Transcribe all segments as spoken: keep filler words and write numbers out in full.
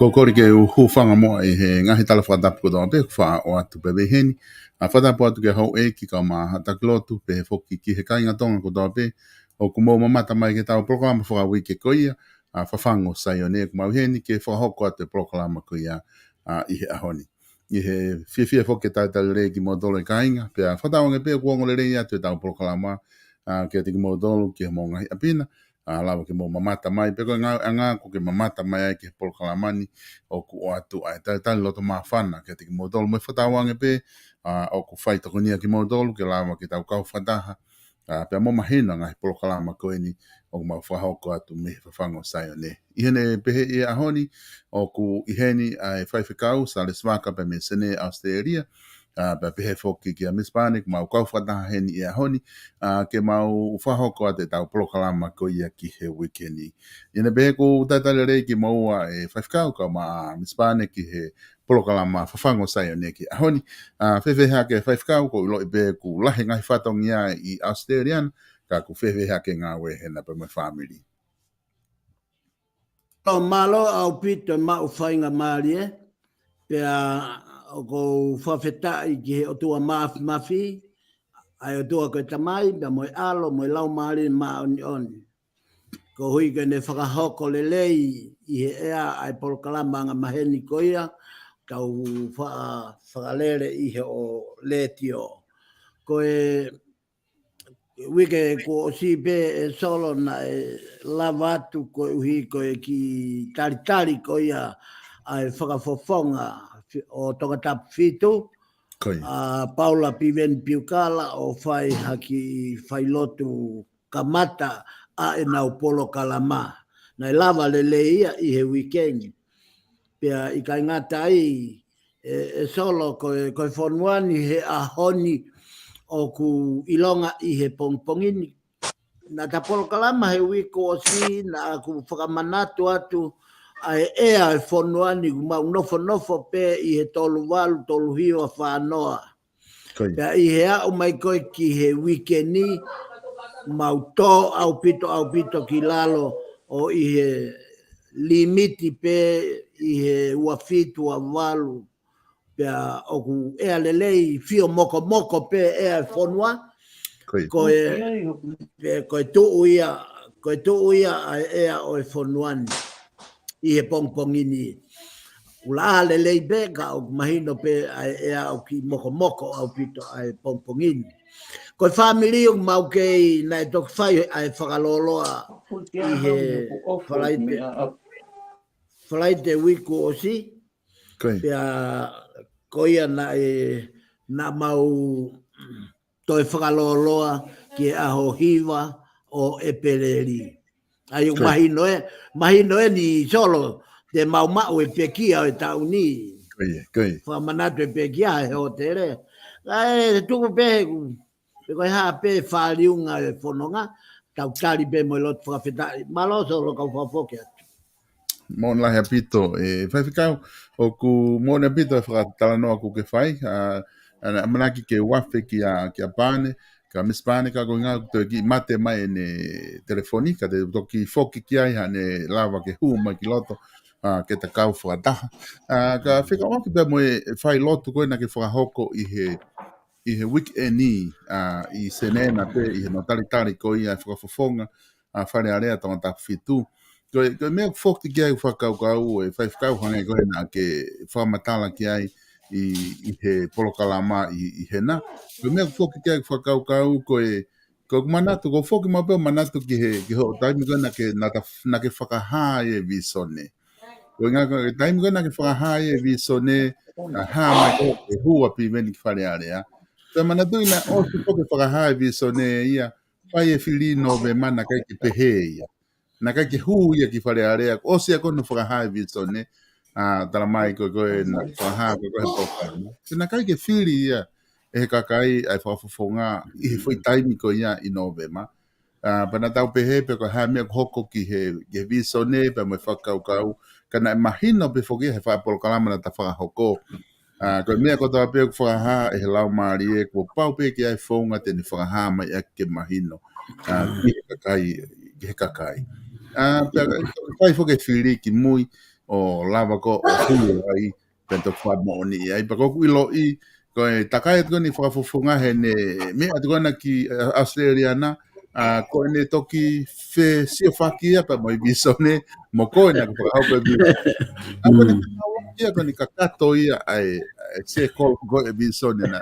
Ko e kole ke u hūfanga muʻa ʻi he ngaahi tala fakatapu kotoa pē, ʻoku faʻa ʻoatu pē mei heni. ʻA, fakatapu atu ki he houʻeiki kae ʻumaʻā haʻa taki lotu, pehē foki ki he kāinga Tonga kotoa pē ʻoku mou mamata mai ki heʻetau polokalama fakauike ko ia, ʻa, Fafangu ʻo Saione, ʻoku mau ʻi heni ke fakahoko atu e polokalama ko ia, ʻa, ʻi he ʻaho ni. ʻI he fiefia foki ke talitali lelei kimoutolu e kāinga, pea fakatauange pē ʻoku ongo lelei atu ʻetau polokalama, ʻa, kiate kimoutolu ki homou ngaahi ʻapi na, ʻa, lava ke mou mamata mai, pe ko e ngā, ʻuhinga ʻoku ke mamata mai ai ki he polokalama ni, ʻoku ʻoatu ai e talitali loto māfana kiate kimoutolu, mo e fakatauange pē, ʻa, ʻoku fai tokonia kimoutolu ke lava ke tau kau fakataha, ʻa, pea mo mahino e ngaahi polokalama ko eni ʻoku mau fakahoko atu mei he Fafangu ʻo Saione. ʻI heʻene pehē ʻi he ʻaho ni, ʻoku ʻi heni ʻa e Faifekau Salesi Vaka pea mei Senē, ʻAositelēlia, ʻa, pea pehē foki kia Misi Pane, ʻoku mau kau fakataha heni ʻi he ʻaho ni, ʻa, ke mau fakahoko atu ʻetau polokalama ko ia ki he uike ni. ʻI heʻene pehē ʻoku ou talitali lelei kimoua e Faifekau kae ʻumaʻā Misi Pane ki he polokalama Fafangu ʻo Saione ki he ʻaho ni. ʻA, fēfē hake Faifekau, ʻoku ou ʻiloʻi pē ʻoku lahi e ngaahi fatongia ʻi ʻAositelēlia na, ka ʻoku fēfē hake e ngāue hena pea mo e fāmili? ʻOku mālō ʻaupito e maʻu faingamālie, pea ʻoku ou fakafetaʻi ki he ʻOtua Māfimafi, ʻa e ʻOtua ko e Tamai, pea mo e ʻAlo, mo e Laumālie Māʻoniʻoni. Koeʻuhi ko ʻene fakahoko lelei ʻi he ʻea ʻa e polokalama angamaheni ko ia, tau fa-, fakalele ʻi he ʻo letiō. Ko e uike kuo ʻosi pē ʻe Solo naʻe lava atu koeʻuhi ko e kiʻi talitali ko ia ʻa e fakafofonga fi-, ʻo Tongatapu fitu, Ko ia. ʻa Paula Piveni Piukala ʻo fai ha kiʻi failotu kamata ʻa ʻenau polokalama. Naʻe lava lelei ia ʻi he uike ni. Pea ʻikai ngata ai, ʻe, ʻe Solo ko e, ko e fonua ni he ʻaho ni ʻoku ʻilonga ʻi he pongipongi ni. Naʻa ta polokalama he uike kuo ʻosi, naʻa ku fakamanatu atu ʻa e ʻea e fonua ni ʻoku mau nofonofo pē ʻi he tolu valu, tolu hiva, fā noa. Ko ia. Pea ʻi he aʻu mai ko ē ki he uike ni, mau tō ʻaupito, ʻaupito ki lalo ʻo ʻi he limiti pē ʻi he ua fitu, ua valu. Pea ʻoku ʻea lelei, fio mokomoko pē ʻea e fonua. Ko ia. Ko e, pe ko e tuʻu ia, ko e tuʻu ia ʻa e ʻea ʻo e fonua ni ʻi he pongipongi ni. ʻUla lelei pē, ka ʻoku mahino pē ʻa e ʻea ʻoku kiʻi mokomoko ʻaupito ʻa e pongipongi ni. Ko e fāmili ʻoku mau kei naʻe toki fai ʻa e fakalōloa ʻi he Falaite, Falaite uike kuo ʻosi. Pea ko ia naʻe, naʻa mau toe fakalōloa ki he ʻaho hiva ʻo ʻEpeleli. ʻA ia ʻoku mahino ē, mahino eni Solo, te mau maʻu e pekia ʻo e taʻu ni. Fakamanatu e pekia he hōtele. ʻA e tuku pē he ʻoku, pe ko e hā pē fāliunga e fononga, tau tali pē mo e lotu fakafetaʻi. Mālō Solo, kau fakafoki atu. Moʻoni lahi ʻaupito, ē, Faifekau, ʻoku moʻoni ʻaupito e fakatalanoa kuo ke fai, ʻa, ʻa, ʻamanaki ke u afe kia, kia Pane, ka Misi Pane ka ko e ʻuhinga ʻoku toe kiʻi mate mai ʻene telefoni, ka te u toki foki ki ai haʻane lava ke hū mai ki loto, ʻa, ke ta kau fakataha. ʻA, ka fekauʻaki pea mo e fai lotu ko ē naʻa ke fakahoko ʻi he, ʻi he weekend ni, ʻa, ʻi Senē na pē, ʻi he no talitali ko ia e fakafofonga, ʻa Fale Alea Tongatapu fitu. Ko e, ko e meʻa foki ki ai ʻoku fakakaukau e Faifekau hangē ko ē naʻa ke fakamatala ki ai ʻi, ʻi he polokalama ʻi, ʻi Hena. Ko e meʻa foki ki ai ʻoku fakakaukau ko e, ko ʻeku manatu, ko e foki maʻu pē ʻeku manatu ki he, ki hoʻo taimi ko ē naʻa ke, naʻa ta, naʻa ke fakahā ai e visone. Ko e ʻuhinga ko e taimi ko ē naʻa ke fakahā ai e visone, ʻa, hā mai ko e hū ʻa Piveni ki Fale Alea. Pea manatuʻi naʻe ʻosi foki e fakahā e visone ia, fai e fili Nōvema naʻe ʻikai ke pehē ia. Naʻe ʻikai ke hū ia ki Fale Alea, ʻosi ia ko ē hono fakahā e visone, ʻa, talamai ko ē ko ē naʻe fakahā ko ē ko ē he polokalama. Pea naʻe ʻikai ke fili ia ʻe he kakai ʻa e fakafofonga ʻi he foʻi taimi ko ia ʻi Nōvema. ʻA, pea naʻa tau pehē pe ko e hā e meʻa ʻoku hoko ki he, ki he visone, pea mo e fakakaukau, ka naʻe mahino pē foki he faʻa polokalama naʻa ta fakahoko. ʻA, ko e meʻa kotoa pē ʻoku fakahā ʻe he Laumālie, kuo pau pē ke ʻi ai e founga te ne fakahā mai ʻaki ke mahino. ʻA, ki he kakai, ki he kakai. ʻA, pea, fai foki e fili ki mui, ʻo lava ko ē ʻo hū ai, pea toki fakamoʻoni ai. Pea ko ʻeku ʻiloʻi, ko e takai atu ko eni fakafofonga he ne meʻa atu ko ena ki, ʻa, ʻAositelēlia na, ʻa, ko ʻene toki fesiofaki ia pea mo e visone, mo ko ena ke fakahoko e visone. ʻA, ko ʻene fakahoko ia, ko ʻene kakato ia ʻa e, ʻa e sēkolo ko ē e visone na.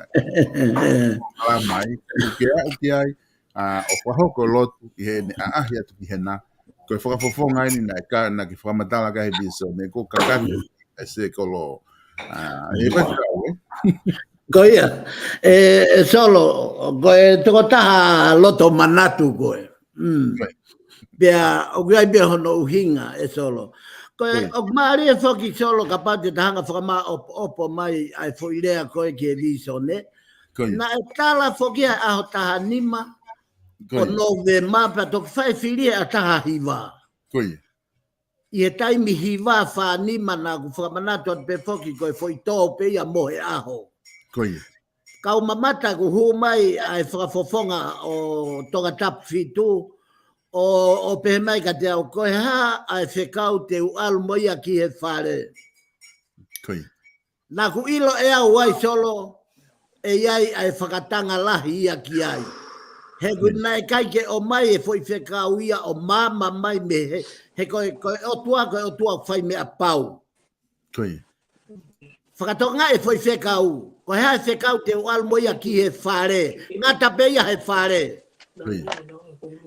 Ala mai, ʻoku ke aʻu ki ai, ʻa, ʻo fakahoko lotu ʻi heʻene ʻaʻahi atu ki Hena. Ko e fakafofonga eni naʻe ka, naʻa ke fakamatala ki ai he visone, ko e kakato e sēkolo. ʻA, ʻe Faifekau, ē? Ko ia, ē, ē Solo, ko e tokotaha loto manatu koe. Mm. Pea, ʻoku ʻi ai pē hono ʻuhinga, ē Solo. Ko e, ʻoku mālie foki Solo, kapau te ta hanga fakamaʻopoʻopo mai ʻa e foʻi lea ko ē ki he visone. Naʻe tala foki ʻa e ʻaho taha nima ʻo Nōvema, pea toki fai fili he ʻaho taha hiva. ʻI he taimi hiva fā nima naʻa ku fakamanatu atu pē foki ko e foʻi tō pē ia mo e ʻaho. Kau mamata kuo hū mai ʻa e fakafofonga ʻo Tongatapu fitu, ʻo, ʻo pehē mai kiate au, ko e hā ʻa e fekau te u ʻalu mo ia ki he fale. Naʻa ku ʻilo ʻe au ai Solo, ʻe ʻi ai ʻa e fakatanga lahi ia ki ai. He ʻoku naʻe ʻikai ke ʻomai e foʻi fekau ia ʻo maama mai mei he, he ko e, ko e ʻOtua, ko e ʻOtua fai meʻa pau. Fakatokangaʻi e foʻi fekau, ko e hā e fekau te u ʻalu mo ia ki he fale, ngata pē ia he fale.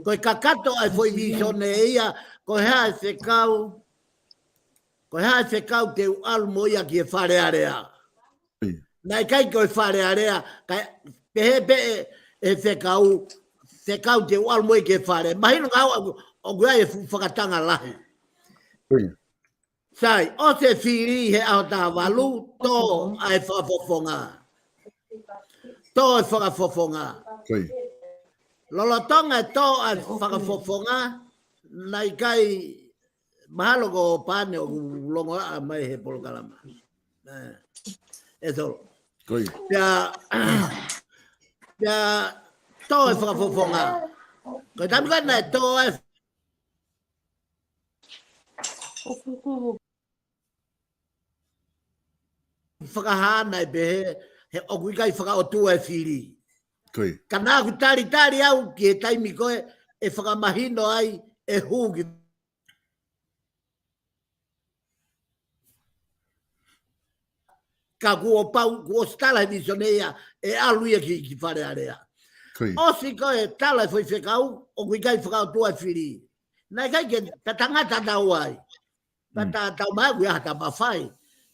Ko e kakato ʻa e foʻi visone ia, ko e hā e fekau, ko e hā e fekau te u ʻalu mo ia ki he Fale Alea. Naʻe ʻikai ko e Fale Alea, kae pehē pē ʻe, ʻe he fekau, fekau te u ʻalu mo ia ki he fale. Mahino ngā ʻoku, ʻoku ʻi ai e fuʻu fakatanga lahi. Sai, ʻosi e fili he ʻaho taha valu, tō ʻa e fakafofonga. Tō e fakafofonga. Lolotonga e tō ʻa e fakafofonga, naʻe ʻikai mahalo ko Pane ʻoku longoaʻa mai he polokalama. ʻE, ʻe Solo. Pea, pea tō e fakafofonga. Ko e taimi ko ē naʻe tō e fakahā naʻe pehē, he ʻoku ʻikai fakaʻotua e fili. Ka naʻa ku talitali au ki he taimi ko ē ʻe fakamahino ai e hū ki. Ka kuo pau, kuo ʻosi tala he visone ia, ʻe ʻalu ia ki, ki Fale Alea. ʻOsi ko e tala e foʻi fekau, ʻoku ʻikai fakaʻotua e fili. Naʻe ʻikai ke ta tangata tau ai. Pea ta tau mai ʻoku ʻi ai ha ta mafai.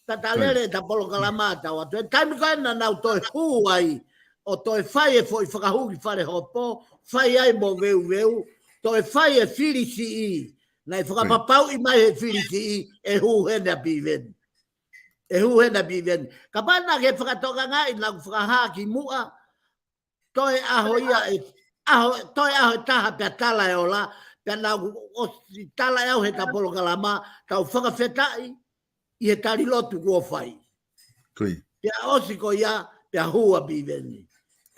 Pea ta lele ta polokalama tau atu. He taimi ko ē naʻa nau toe hū ai, ʻo toe fai e foʻi fakahū ki Fale Hopo, fai ai mo veuveu, toe fai e fili siʻi. Naʻe fakapapauʻi mai he fili siʻi, ʻe hū heni ʻa Piveni. ʻE hū heni ʻa Piveni. Kapau naʻa ke fakatokangaʻi naʻa ku fakahā ki muʻa, toe ʻaho ia ʻe, ʻaho, toe ʻaho ʻe taha pea tala e ola, pea naʻa ku ʻosi tala ʻe au he ta polokalama, tau fakafetaʻi ʻi he tali lotu kuo fai. Pea ʻosi ko ia, pea hū ʻa Piveni.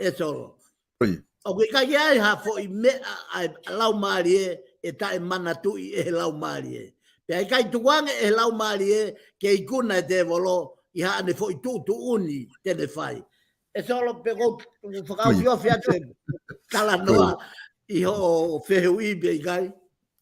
ʻE Solo. ʻOku ʻikai ke ʻi ai ha foʻi meʻa ʻa e laumālie ʻe taʻemanatuʻi ʻe he laumālie. Pea ʻikai tukuange ʻe he laumālie ke ikuna e tēvolo ʻi haʻane foʻi tuʻutuʻuni te ne fai. ʻE Solo, pe ʻoku ou fakaofiofi atu e talanoa ʻi hoʻo fehuʻi pe ʻikai?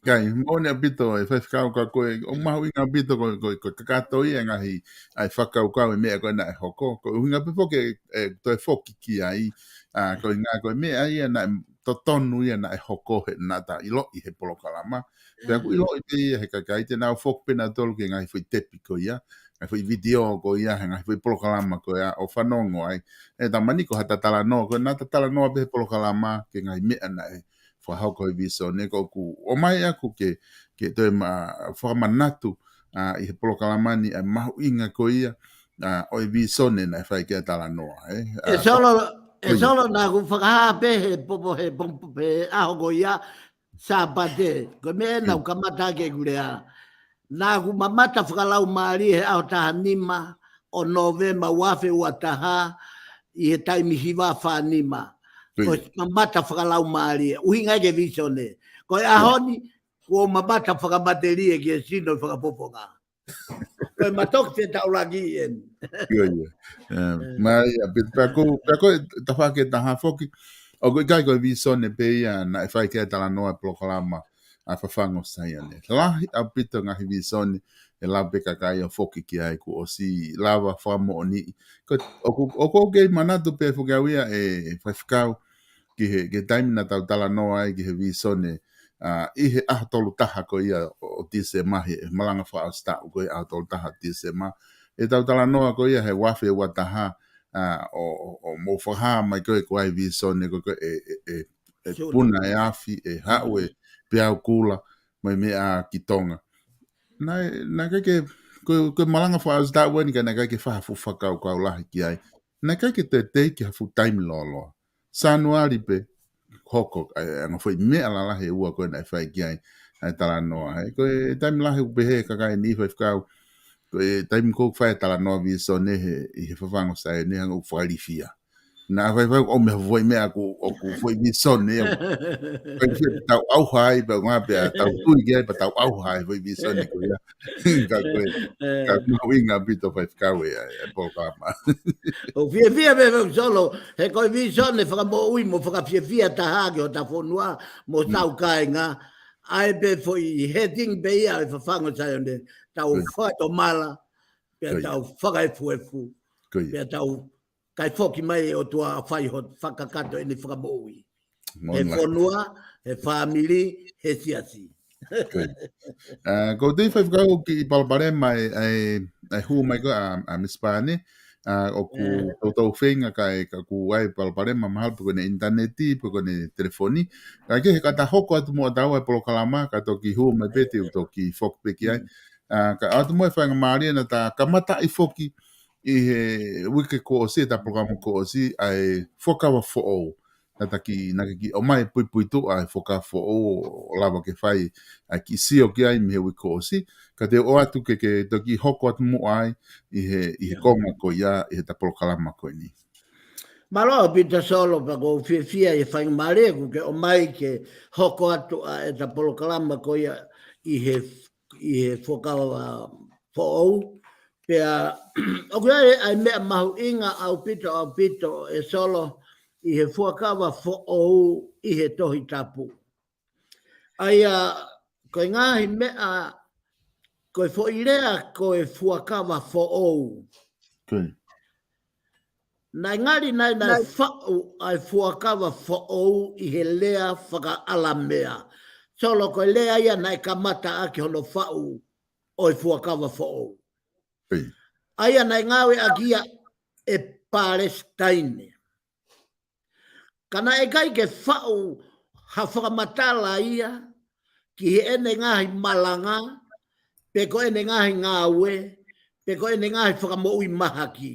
ʻIkai, moʻoni ʻaupito e faifekau ka ko e, ʻoku mahuʻinga ʻaupito ko, ko, ko e kakato ia e ngaahi, ʻa e fakakaukau e meʻa ko ē naʻe hoko. Ko e ʻuhinga pē foki ʻe, ʻe toe foki ki ai, ʻa, ko e ngaahi ko e meʻa ia naʻe totonu ia naʻe hoko he naʻa ta ʻiloʻi he polokalama. Pea ʻoku ʻiloʻi pē ia he kakai te nau foki pē nautolu ki he ngaahi foʻi tepi ko ia, ngaahi foʻi vitiō ko ia, he ngaahi foʻi polokalama ko ia, ʻo fanongo ai. ʻE ta mani ko ha ta talanoa, ko e naʻa ta talanoa pē he polokalama, ki he ngaahi meʻa naʻe fakahoko he visone, ko ʻoku ʻomai ʻaku ke, ke toe ma, fakamanatu, ʻa, ʻi he polokalama ni ʻa e mahuʻinga ko ia, ʻa, ʻo e visone naʻe fai ki ai e talanoa, ē? ʻE Solo, ʻe Solo naʻa ku fakahā pē he popo, he popo, he ʻaho ko ia, Sāpate, ko e meʻa naʻa ku kamata ke ku lea. Naʻa ku mamata fakalaumālie he ʻaho taha nima ʻo Nōvema ua afe ua taha ʻi he taimi hiva fā nima. Ko e mamata fakalaumālie. ʻUhinga ia ki he visone. Ko e ʻaho ni, kuo mamata fakamatelie ki he sino fakapoponga. Ko e matoki fetaulaki eni. ʻIo, ʻio. Mai, ʻaupito pea ko, pea ko e tafaʻaki ʻe taha foki. ʻOku ʻikai ko e visone pē ia naʻe fai ki ai e talanoa e polokalama ʻa Fafangu ʻo Saione. Lahi ʻaupito ngaahi visone ʻe lava pē kakai ʻo foki ki ai kuo ʻosi lava fakamoʻoniʻi. Ko, ʻoku, ʻoku ou kei manatu pē foki au ia ʻe faifekau ki he, ki he taimi naʻa tau talanoa ai ki he visone, ʻa, ʻi he ʻaho tolu taha ko ia ʻo, ʻo Tīsema, he malanga fakaʻosi taʻu ko ia ʻaho tolu taha ʻo Tīsema. ʻE tau talanoa ko ia he ua afe ua taha, ʻa, ʻo, ʻo, ʻo mou fakahā mai ko e ko ai visone ko e, ko e, ʻe, ʻe, ʻe puna e afi, ʻe haʻu e peau kula, mai meʻa ki Tonga. Naʻe, naʻe ʻikai ke, ko, ko e malanga fakaʻosi taʻu eni ka naʻe ʻikai ke fai ha fuʻu fakakaukau lahi ki ai. Naʻe ʻikai ke teitei ki ha fuʻu taimi lōloa. Sānuali pē hoko, ʻa e, ʻa e ngaahi foʻi meʻa lalahi ʻe ua ko ē naʻe fai ki ai, ʻa e talanoa. He ko e taimi lahi ʻoku pehē kakai ni faifekau, ko e taimi ko ē ʻoku fai e talanoa visone he, ʻi he Fafangu ʻo Saione hangē ʻoku fakalifia. Naʻa faifekau ʻoku ʻomai ha foʻi meʻa ʻoku, ʻoku foʻi visone, ʻoku fakalifia pea tau ʻauha ai, pea ngā pea tau tui ki ai, pea tau ʻauha ai, foʻi visone ko ia. Ka ko e, ka mahuʻinga ʻaupito faifekau e, e, e polokalama. ʻOku fiefia pē ʻe Solo, he ko e visone fakamoʻui mo fakafiefia taha ki hota fonua, mo hotau kāinga, ʻa e pē foʻi heading pē ia e Fafangu ʻo Saione, tau fakatomala, pea tau fakaefuefu, pea tau kae foki mai e ʻOtua ʻo fai hono fakakakato ʻene fakamoʻui. He fonua, he fāmili, he siasi. ʻA, ʻoku ou tui faifekau ʻoku kiʻi palopalema e, e, e hū mai ko ē ʻa, ʻa Misi Pane, ʻa, ʻoku toutou feinga kae, ka ʻoku ʻi ai e palopalema mahalo pe ko ʻene ʻinitaneti, pe ko ʻene telefoni. Kae kehe ka ta hoko atu muʻa ʻa taua e polokalama, ka toki hū mai pē te u toki foki pē ki ai. ʻA, ka ʻoatu muʻa e faingamālie naʻa ta kamataʻi foki, ʻi he uike kuo ʻosi, ʻeta polokalama kuo ʻosi, ʻa e fuakava foʻou. Naʻa ta kiʻi, naʻa ke kiʻi ʻomai e puipuituʻa ʻa e fuakava foʻou ʻo lava ke fai, ʻa e kiʻi sio ki ai mei he uike kuo ʻosi. Ka te u ʻoatu ke, ke toki hoko atu muʻa ai ʻi he, ʻi he konga ko ia, ʻi heʻeta polokalama ko eni. Mālō ʻaupito Solo, pea ʻoku ou fiefia ʻi he faingamālie kuo ke ʻomai ke hoko atu ʻa ʻeta polokalama ko ia ʻi he ʻi he fuakava foʻou. Pea, ʻoku ʻi ai e, ʻa e meʻa mahuʻinga ʻaupito, ʻaupito ʻe Solo ʻi he fuakava foʻou ʻi he Tohi Tapu. ʻA ia, ko e ngaahi meʻa, ko e foʻi lea, ko e fuakava foʻou. Naʻe ngali nai naʻe faʻu ʻa e fuakava foʻou ʻi he lea fakaʻalamea. Solo, ko e lea ia naʻe kamata ʻaki hono faʻu ʻo e fuakava foʻou. ʻA ia naʻe ngāueʻaki ia ʻe Palesitaine. Ka naʻe ʻikai ke faʻu ha fakamatala ia ki heʻene ngaahi malanga, pe ko ʻene ngaahi ngāue, pe ko ʻene ngaahi fakamoʻui mahaki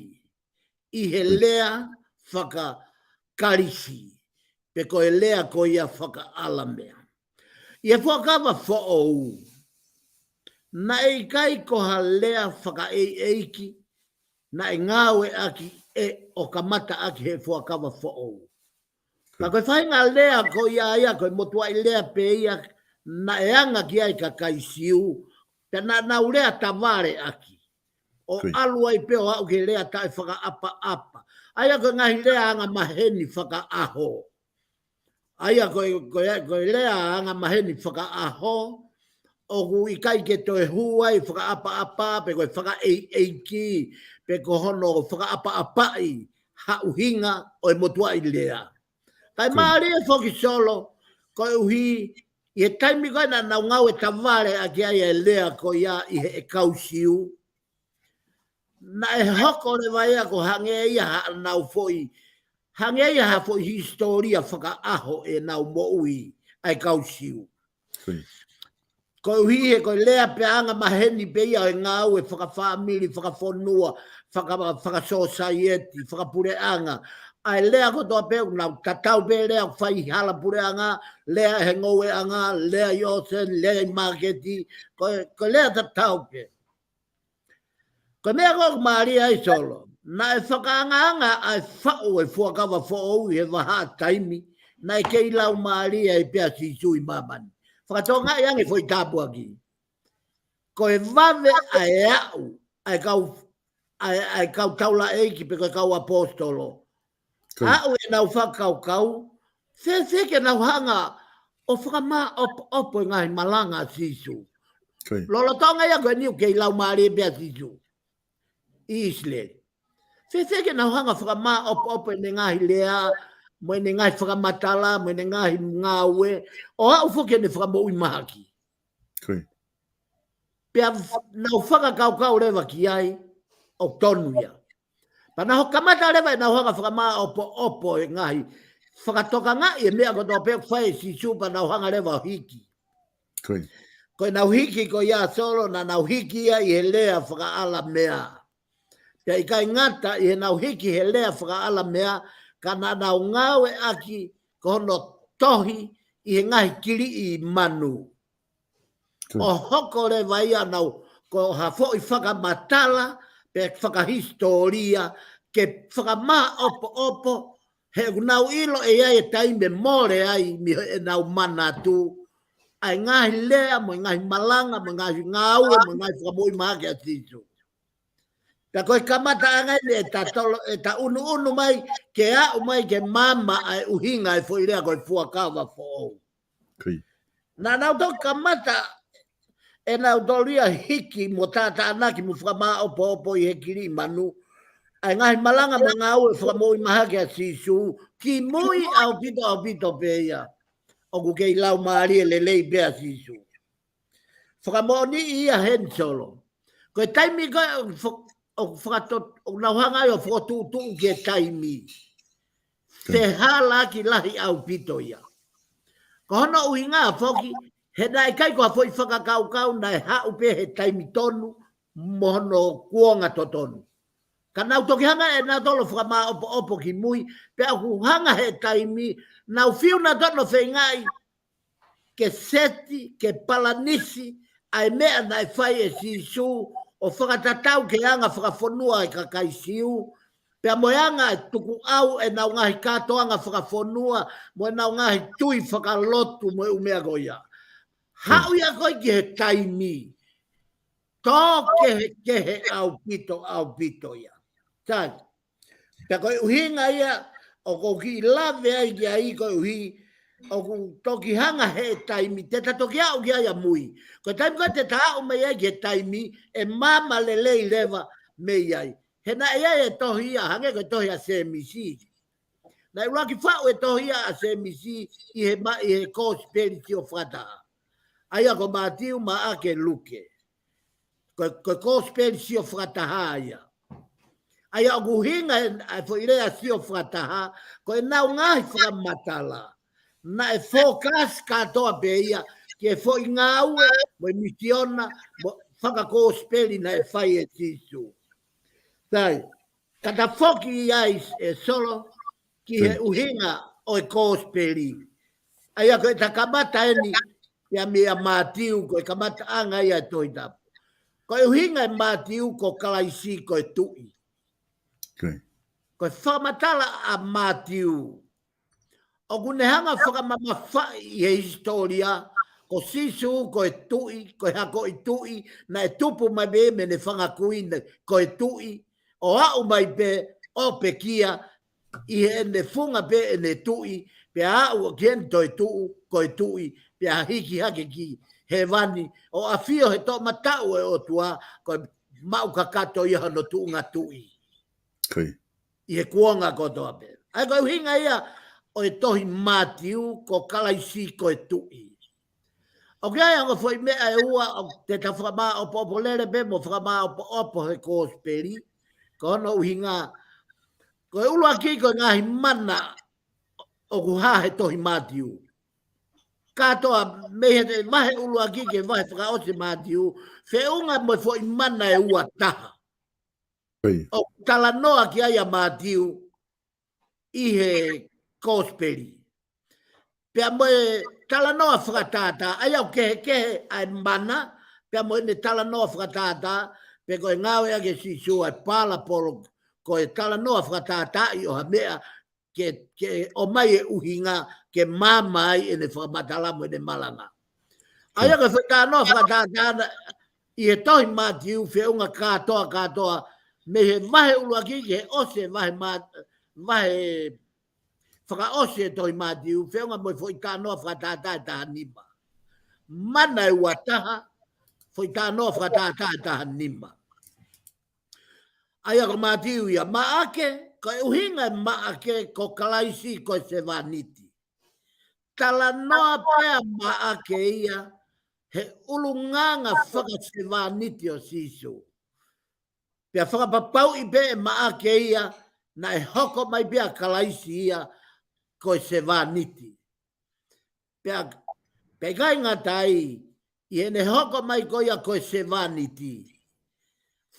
ʻi he lea fakaKalisi, pe ko e lea ko ia fakaʻalamea. ʻI he fuakava foʻou, naʻe ʻikai ko ha lea fakaʻeiʻeiki naʻe ngāueʻaki ʻe ʻo kamata ʻaki he fuakava foʻou. Ka ko e faʻahinga lea ko ia ia, ko e motuʻaʻi lea pē ia naʻe anga ki ai kakai Siu, pea naʻa nau lea tavale ʻaki. ʻO ʻalu ai pē ʻo aʻu ki he lea taʻefakaʻapaʻapa. ʻA ia ko e ngaahi lea angamaheni fakaʻaho. ʻA ia ko e, ko e, ko e lea angamaheni fakaʻaho, ʻoku ʻikai ke toe hū ai fakaʻapaʻapa, pe ko e fakaʻeiʻeiki, pe ko hono fakaʻapaʻapaʻi ha ʻuhinga ʻo e motuʻaʻi lea. Kae mālie foki, Solo, koeʻuhi ʻi he taimi ko ē naʻa nau ngāue tavale ʻaki ai e lea ko ia ʻi he kau Siu, naʻe hoko leva ia ko e hangē ia haʻanau foʻi, hangē ia ha foʻi hisitōlia fakaʻaho ʻenau moʻui ʻa e kau Siu. Koeʻuhi he ko e lea pē angamaheni pē ia ʻo e ngāue fakafāmili, fakafonua, faka-, fakasōsaieti, fakapuleʻanga. ʻA e lea kotoa pē ʻoku nau tatau pē lea ʻoku fai hala puleʻanga, lea he ngoueʻanga, lea ʻi ʻōseni, lea ʻi māketi, ko e, ko e lea tatau pē. Ko e meʻa ko ē ʻoku mālie ai, Solo, naʻe fakaangaanga ʻa e faʻu e fuakava foʻou ʻi he vahaʻa taimi naʻe kei laumālie ai pē ʻa Sīsū ʻi māmani. Fakatokangaʻi ange foʻi tāpuaki. Ko e vave ʻa e aʻu ʻa e kau, ʻa e, ʻa e kau taulaʻeiki pe ko e kau ʻaposetolo. Aʻu ʻenau fakakaukau, fēfē ke nau hanga ʻo fakamāʻopoʻopo e ngaahi malanga ʻa Sīsū. Lolotonga ia ko eni ʻoku kei laumālie pē ʻa Sīsū ʻi ʻIsileli. Fēfē ke nau hanga fakamāʻopoʻopo ʻene ngaahi lea, mo ʻene ngaahi fakamatala, mo ʻene ngaahi ngāue, ʻo aʻu foki ʻene fakamoʻui mahaki. Pea nau fakakaukau leva ki ai, ʻoku tonu ia. Pea nau kamata leva ʻenau hanga fakamāʻopoʻopo e ngaahi fakatokangaʻi e meʻa kotoa pē ʻoku fai ʻe Sīsū, pea nau hanga leva ʻo hiki. Ko ʻenau hiki ko ia, Solo, naʻa nau hiki ia ʻi he lea fakaʻalamea. Pea ʻikai ngata ʻi heʻenau hiki he lea fakaʻalamea, ka naʻa nau ngāueʻaki ko hono tohi ʻi he ngaahi kiliʻi manu. ʻO hoko leva ia ʻo nau, ko ha foʻi fakamatala, pe fakahisitōlia, ke fakamāʻopoʻopo, he ʻoku nau ʻilo ʻe ʻi ai e taimi ʻe mole ai mei heʻenau manatu ʻa e ngaahi lea, mo e ngaahi malanga, mo e ngaahi ngāue, mo e ngaahi fakamoʻui mahaki ʻa Sīsū. Pea ko e kamataʻanga eni ʻeta tolo, ʻeta ʻunuʻunu mai, ke aʻu mai ke maama ʻa e ʻuhinga e foʻi lea ko e fuakava foʻou. Naʻa nau toki kamata ʻenau tolia hiki mo tātānaki mo fakamāʻopoʻopo ʻi he kiliʻi manu ʻa e ngaahi malanga mo e ngāue fakamoʻui mahaki ʻa Sīsū, kimui ʻaupito ʻaupito pē ia ʻoku kei laumālie lelei pē ʻa Sīsū. Fakamoʻoniʻi ia heni, Solo. Ko e taimi ko ē ʻoku fo-, ʻoku fakatot-, ʻoku nau hanga ai ʻo fokotuʻutuʻu ki he taimi, fehālaaki lahi ʻaupito ia. Ko hono ʻuhinga foki, he naʻe ʻikai ko ha foʻi fakakaukau naʻe haʻu pē he taimi tonu mo hono kuonga totonu. Ka nau toki hanga ʻe nautolu ʻo fakamāʻopoʻopo kimui, pea ʻoku hanga he taimi, nau fiu nautolu ʻo feingaʻi ke seti, ke palanisi ʻa e meʻa naʻe fai ʻe Sīsū ʻo fakatatau ki he anga fakafonua ʻa e kakai Siu, pea mo e anga e tukuʻau ʻenau ngaahi kātoanga fakafonua, mo ʻenau ngaahi tui fakalotu mo e ʻū meʻa ko ia. Haʻu ia ko ē ki he taimi tō kehekehe ʻaupito, ʻaupito ia. Sai. Pea ko e ʻuhinga ia ʻoku ou kiʻi lave ai ki ai, koeʻuhi ʻoku toki hanga he taimi te ta toki aʻu ki ai ʻamui. Ko e taimi ko ē te ta aʻu mai ai ki he taimi ʻe maama lelei leva mei ai. He naʻe ʻi ai e tohi ia, hangē ko e tohi ʻa Sēmisi. Naʻe ʻuluaki faʻu e tohi ia ʻa Sēmisi ʻi he ma-, ʻi he kosipeli sio fakataha. ʻA ia ko Mātiu, Maʻake, Luke. Ko, ko e kosipeli sio fakataha ia. ʻA ia ʻoku ʻuhinga e, ʻa e foʻi lea sio fakataha, ko ʻenau ngaahi fakamatala. Naʻe focus kātoa pē ia ki he foʻi ngāue, mo e misiona, mo e fakakosipeli naʻe fai ʻe Sīsū. Sai, ka ta foki ai ʻe Solo, ki he ʻuhinga ʻo e kosipeli. ʻA ia ko ʻeta kamata eni, ia meia Mātiu, ko e kamataʻanga ia e Tohi Tapu. Ko e ʻuhinga ʻe Mātiu ko Kalaisi ko e Tuʻi. Ko e fakamatala ʻa Mātiu. ʻOku ne hanga fakamamafaʻi ʻi he hisitōlia, ko Sīsū ko e Tuʻi, ko e hako ʻi tuʻi, naʻe tupu mai pē mei heʻene fanga kui ko e Tuʻi, ʻo aʻu mai pē ʻo pekia, ʻi heʻene funga pē ʻene tuʻi, pea aʻu ki heʻene toetuʻu, ko e Tuʻi, pea hiki hake ki hēvani, ʻo ʻafio he toʻomataʻu ʻo e ʻOtua, ko e maʻu kakato ia hono tuʻunga tuʻi. ʻI he kuonga kotoa pē. ʻA ia ko e ʻuhinga ia ʻo e tohi Mātiu ko Kalaisi ko e Tuʻi. ʻOku ʻi ai e ongo foʻi meʻa ʻe ua ʻoku te ta fakamāʻopoʻopo lele pē mo fakamāʻopoʻopo he kosipeli, ko hono ʻuhinga, ko e ʻuluaki ko e ngaahi mana ʻoku hā he tohi Mātiu. Kātoa mei he vahe ʻuluaki ki he vahe fakaʻosi Mātiu, feʻunga mo e foʻi mana ʻe ua taha. ʻOku talanoa ki ai ʻa Mātiu ʻi he kosipeli. Pea mo e talanoa fakatātā, ʻa ia ʻoku kehekehe ʻa e mana, pea mo ʻene talanoa fakatātā, pe ko e ngāueʻaki ʻe Sīsū ʻa e palapolo, ko e talanoa fakatātā ʻi ʻo ha meʻa ke, ke ʻomai e ʻuhinga, ke maama ai ʻene fakamatala mo ʻene malanga. ʻA ia ko e foʻi talanoa fakatātā ʻi he tohi Mātiu feʻunga kātoa kātoa, mei he vahe ʻuluaki ki he ʻosi e vahe ma-, vahe fakaʻosi e tohi Mātiu, feʻunga mo e foʻi talanoa fakatātā ʻe taha nima. Mana ʻe ua taha, foʻi talanoa fakatātā ʻe taha nima. ʻA ia ko Mātiu ia, Maʻake, ko e ʻuhinga ʻe Maʻake ko Kalaisi ko e sevāniti. Talanoa pē ʻa Maʻake ia, he ʻulungaanga fakasevāniti ʻo Sīsū. Pea fakapapauʻi pē ʻe Maʻake ia, naʻe hoko mai pē ʻa Kalaisi ia, ko e sevāniti. Pea, pea ʻikai ngata ai, ʻi heʻene hoko mai ko ia ko e sevāniti.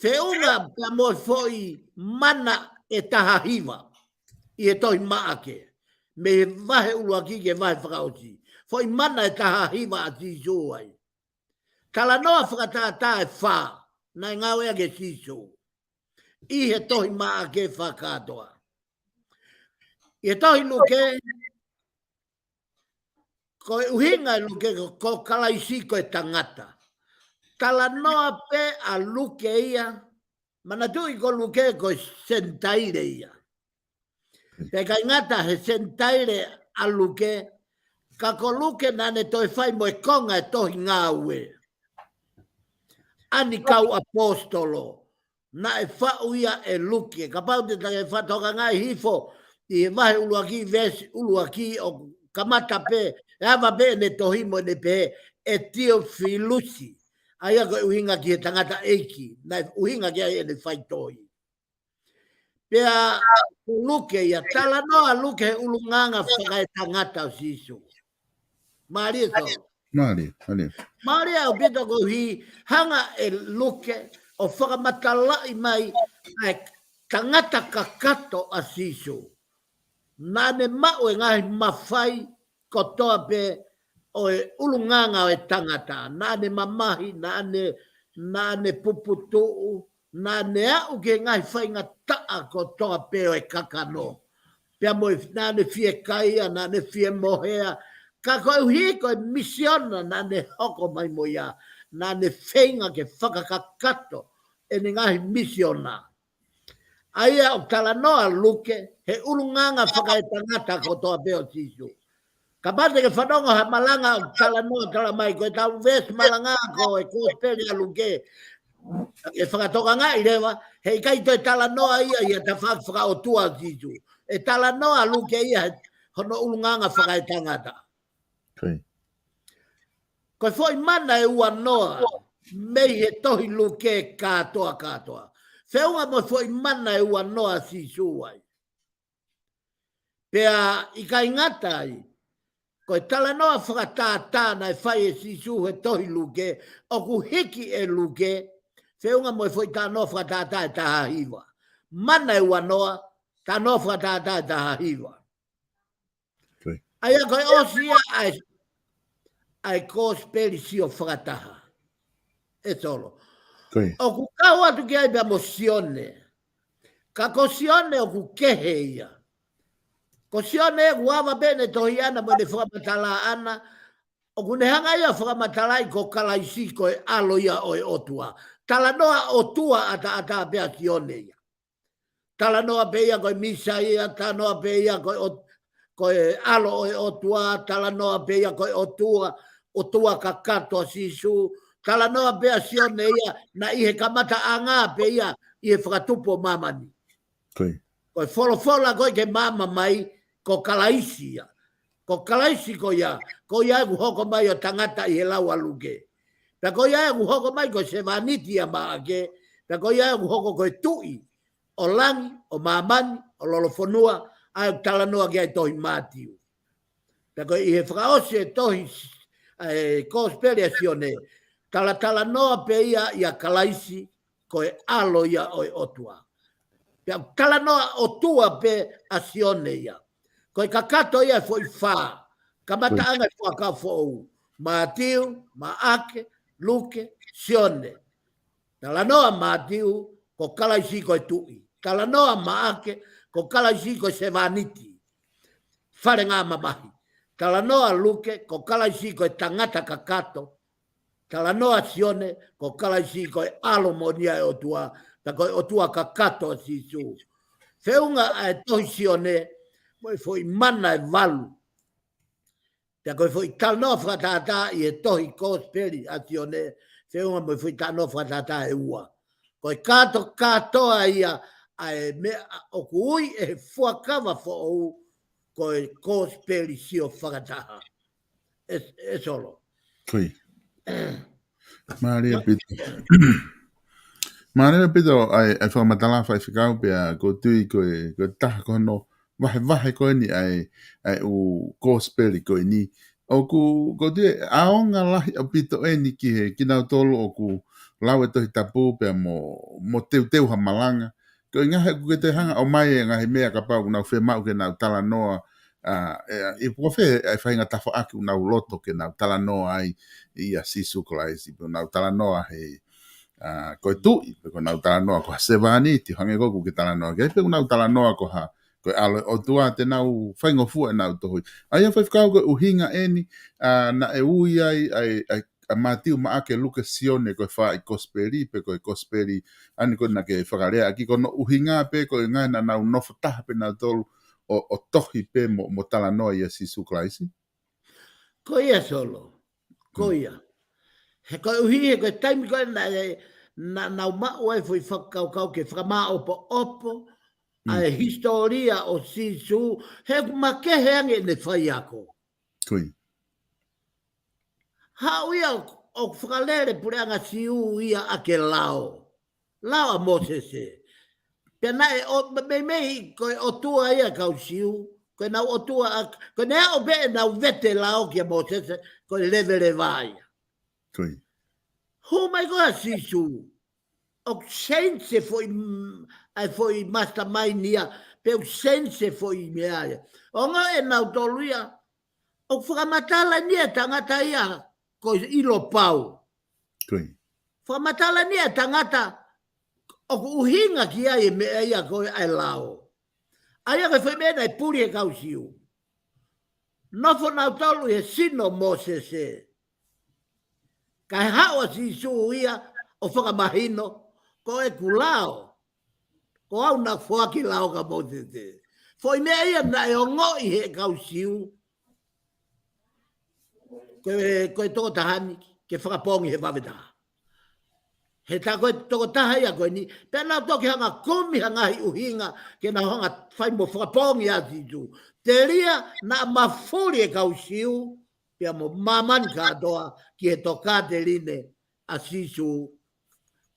Feʻunga pea mo e foʻi mana ʻe taha hiva. ʻI he tohi Maʻake. Mei he vahe ʻuluaki ki he vahe fakaʻosi. Foʻi mana ʻe taha hiva ʻa Sīsū ai. Talanoa fakatātā ʻe fā. Naʻe ngāueʻaki ʻe Sīsū. ʻI he tohi Maʻake fakakātoa. ʻI he tohi Luke, ko e ʻuhinga ʻe Luke ko, ko Kalaisi ko e tangata. Talanoa pē ʻa Luke ia, manatuʻi ko Luke ko e Senitaile ia. Pea ʻikai ngata he Senitaile ʻa Luke, ka ko Luke naʻa ne toe fai mo e konga e tohi Ngāue. ʻA e kau ʻaposetolo, naʻe faʻu ia ʻe Luke. Kapau te ta ke fakatokangaʻi hifo, ʻi he vahe ʻuluaki, veesi ʻuluaki ʻoku kamata pē, ʻe ava pē ʻene tohi mo ʻene pehē, ʻe Tiofilusi. ʻA ia ko e ʻuhinga ki he tangataʻeiki, naʻe ʻuhinga ki ai ʻene faitohi. Pea ko Luke ia, talanoa Luke he ʻulungaanga fakaetangata ʻo Sīsū. Mālie tau. Mālie, mālie. Mālie ʻaupito koeʻuhi, hanga ʻe Luke ʻo fakamatalaʻi mai ʻa e tangata kakato ʻa Sīsū. Naʻa ne maʻu e ngaahi mafai kotoa pē ʻo e ʻulungaanga ʻo e tangata. Naʻa ne mamahi, naʻa ne, naʻa ne puputuʻu, naʻa ne aʻu ki he ngaahi faingataʻa kotoa pē ʻo e kakano. Pea mo e, naʻa ne fiekaia, naʻa ne fiemohea. Ka koeʻuhi ko e misiona naʻa ne hoko mai mo ia, naʻa ne feinga ke fakakakato ʻene ngaahi misiona. ʻA ia ʻoku talanoa Luke, he ʻulungaanga fakaetangata kotoa pē ʻo Sīsū. Kapau te ke fanongo ha malanga ʻoku talanoa tala mai, ko e tau veesi malanga ko e kosipeli ʻa Luke. ʻE fakatokangaʻi leva, heʻikai toe talanoa ia ʻi he tafaʻaki fakaʻotua ʻo Sīsū. ʻE talanoa ʻa Luke ia he hono ʻulungaanga fakaetangata. Ko e foʻi mana ʻe ua noa mei he tohi Luke kātoa kātoa. Feʻunga mo e foʻi mana ʻe ua noa ʻa Sīsū ai. Pea ʻikai ngata ai, ko e talanoa fakatātā naʻe fai ʻe Sīsū he tohi Luke, ʻoku hiki ʻe Luke, feʻunga mo e foʻi talanoa fakatātā ʻe taha hiva. Mana ʻe ua noa, talanoa fakatātā ʻe taha hiva. ʻA ia ko e ʻosi ia ʻa e, ʻa e kōsipeli sio fakataha. ʻE Solo. ʻOku kau atu ki ai pea mo Sione. Ka ko Sione ʻoku kehe ia. Ko Sione ʻoku ava pē ʻene tohi ʻana mo ʻene fakamatala ʻana, ʻoku ne hanga ia ʻo fakamatalaʻi ko Kalaisi ko e ʻAlo ia ʻo e ʻOtua. Talanoa ʻOtua ʻataʻatā pē ʻa Sione ia. Talanoa pē ia ko e Mīsaia, talanoa pē ia ko e ʻOt-, ko e ʻAlo ʻo e ʻOtua, talanoa pē ia ko e ʻOtua, ʻOtua kakato ʻa Sīsū, talanoa pē ʻa Sione ia, naʻe ʻi he kamataʻanga pē ia ʻi he fakatupu ʻo māmani. Ko e folofola ko ē ke maama mai, ko Kalaisi ia. Ko Kalaisi ko ia, ko ia ʻoku hoko mai ʻo tangata ʻi he lau ʻa Luke. Pea ko ia ʻoku hoko mai ko e sevāniti ʻia Maʻake, pea ko ia ʻoku hoko ko e tuʻi ʻo langi, ʻo māmani, ʻo lolofonua, ʻa ia ʻoku talanoa ki ai tohi Mātiu. Pea ko ē ʻi he fakaʻosi ʻe tohi, ʻa e kōsipeli ʻa Sione, talatalanoa pē ia ʻia Kalaisi, ko e ʻAlo ia ʻo e ʻOtua. Pea talanoa ʻOtua pē ʻa Sione ia. Ko e kakato ia ʻe foʻi fā, kamataʻanga ʻi he Fuakava Foʻou. Mātiu, Maʻake, Luke, Sione. Talanoa Mātiu, ko Kalaisi ko e tuʻi. Talanoa Maʻake, ko Kalaisi ko e sevāniti. Falengamamahi. Talanoa Luke, ko Kalaisi ko e tangata kakato. Talanoa Sione, ko Kalaisi ko e ʻAlo moʻoni ia ʻo e ʻOtua, pea ko e ʻOtua kakato ʻa Sīsū. Feʻunga ʻa e tohi Sione, mo e foʻi mana ʻe valu. Pea ko e foʻi talanoa fakatātā ʻi he tohi kōsipeli ʻa Sione, feʻunga mo e foʻi talanoa fakatātā ʻe ua. Ko e kātokātoa ia ʻa e meʻa ʻoku ui ʻe he Fuakava Foʻou, ko e kōsipeli sio fakataha. ʻE, ʻe Solo. Mālie ʻaupito. Mālie ʻaupito ʻa e, ʻa e fakamatala faifekau pea ʻoku ou tui ko e, ko e taha ko hono vahevahe ko eni ʻa e, ʻa e ʻū kōsipeli ko eni. ʻOku, ʻoku ou tui ʻe ʻaonga lahi ʻaupito eni ki he, kinautolu ʻoku lau e Tohi Tapu pea mo, mo teuteu ha malanga. Ko e ngaahi ʻoku ke toe hanga ʻo ʻomai e ngaahi meʻa kapau ʻoku nau fiemaʻu ke nau talanoa, ʻa, ʻe, ʻi he puka fē, ʻa e faʻahinga tafaʻaki ʻoku nau loto ke nau talanoa ai ʻia Sīsū Kalaisi, pe ʻoku nau talanoa he, ʻa, ko e tuʻi, pe ʻoku nau talanoa ko ha sevāniti, hangē ko ē ʻoku ke talanoa ki ai, pe ʻoku nau talanoa ko ha, ko e ʻAlo ʻo e ʻOtua te nau faingofua ʻenau tohi. ʻA ia faifekau ko e ʻuhinga eni, ʻa, naʻe ui ai, ʻa e, ʻa e ʻa Mātiu, Maʻake, Luke, Sione, ko e fā ʻi he kōsipeli, pe ko e kōsipeli, ʻa eni ko ē naʻa ke fakalea ʻaki ko hono ʻuhinga pē ko e ngaahi naʻa nau nofo taha pē nautolu ʻo, ʻo tohi pē mo, mo talanoa ʻia Sīsū Kalaisi. Ko ia Solo. Ko ia. He koeʻuhi, he ko e taimi ko ē naʻe, naʻa nau maʻu ai foʻi fakakaukau ke fakamāʻopoʻopo ʻa e hisitōlia ʻo Sīsū, he ʻoku makehe ange ʻene faiako. Haʻu ia ʻo, ʻo fakalele puleʻanga Siu ia ʻaki e lao. Lao ʻa Mōsese. Pea naʻe ʻo, meimei ko e ʻotua ia kau Siu, ko ʻenau ʻotua ʻa, ko ʻene aʻu pē ʻenau vete lao kia Mōsese, ko e leveleva ia. Hū mai ko ē ʻa Sīsū. ʻOku sense foʻi, ʻa e foʻi mastermind ia, pe ʻoku sense foʻi meʻa ia. ʻO ngā ʻenau tolu ia, ʻoku fakamatala ni e tangata ia, ko e ʻilo pau. Fakamatala ni e tangata, ʻoku ʻuhinga ki ai e meʻa ia ko e ʻa e lao. ʻA ia ko e foʻi meʻa naʻe puli he kau Siu. Nofo nautolu he sino Mōsese. Kae haʻu ʻa Sīsū ia ʻo fakamahino, ko ʻeku lao. Ko au naʻe foaki lao kia Mōsese. Foʻi meʻa ia naʻe ongoʻi he kau Siu. Ko e, ko e tokotaha ni ke fakapoongi he vave taha. He tā ko e tokotaha ia ko eni, pea nau toki hanga kumi ha ngaahi ʻuhinga, ke nau hanga fai mo fakapoongi ʻa Sīsū. Telia naʻa mafuli e kau Siu, pea mo māmani kātoa ki he tokāteline ʻa Sīsū,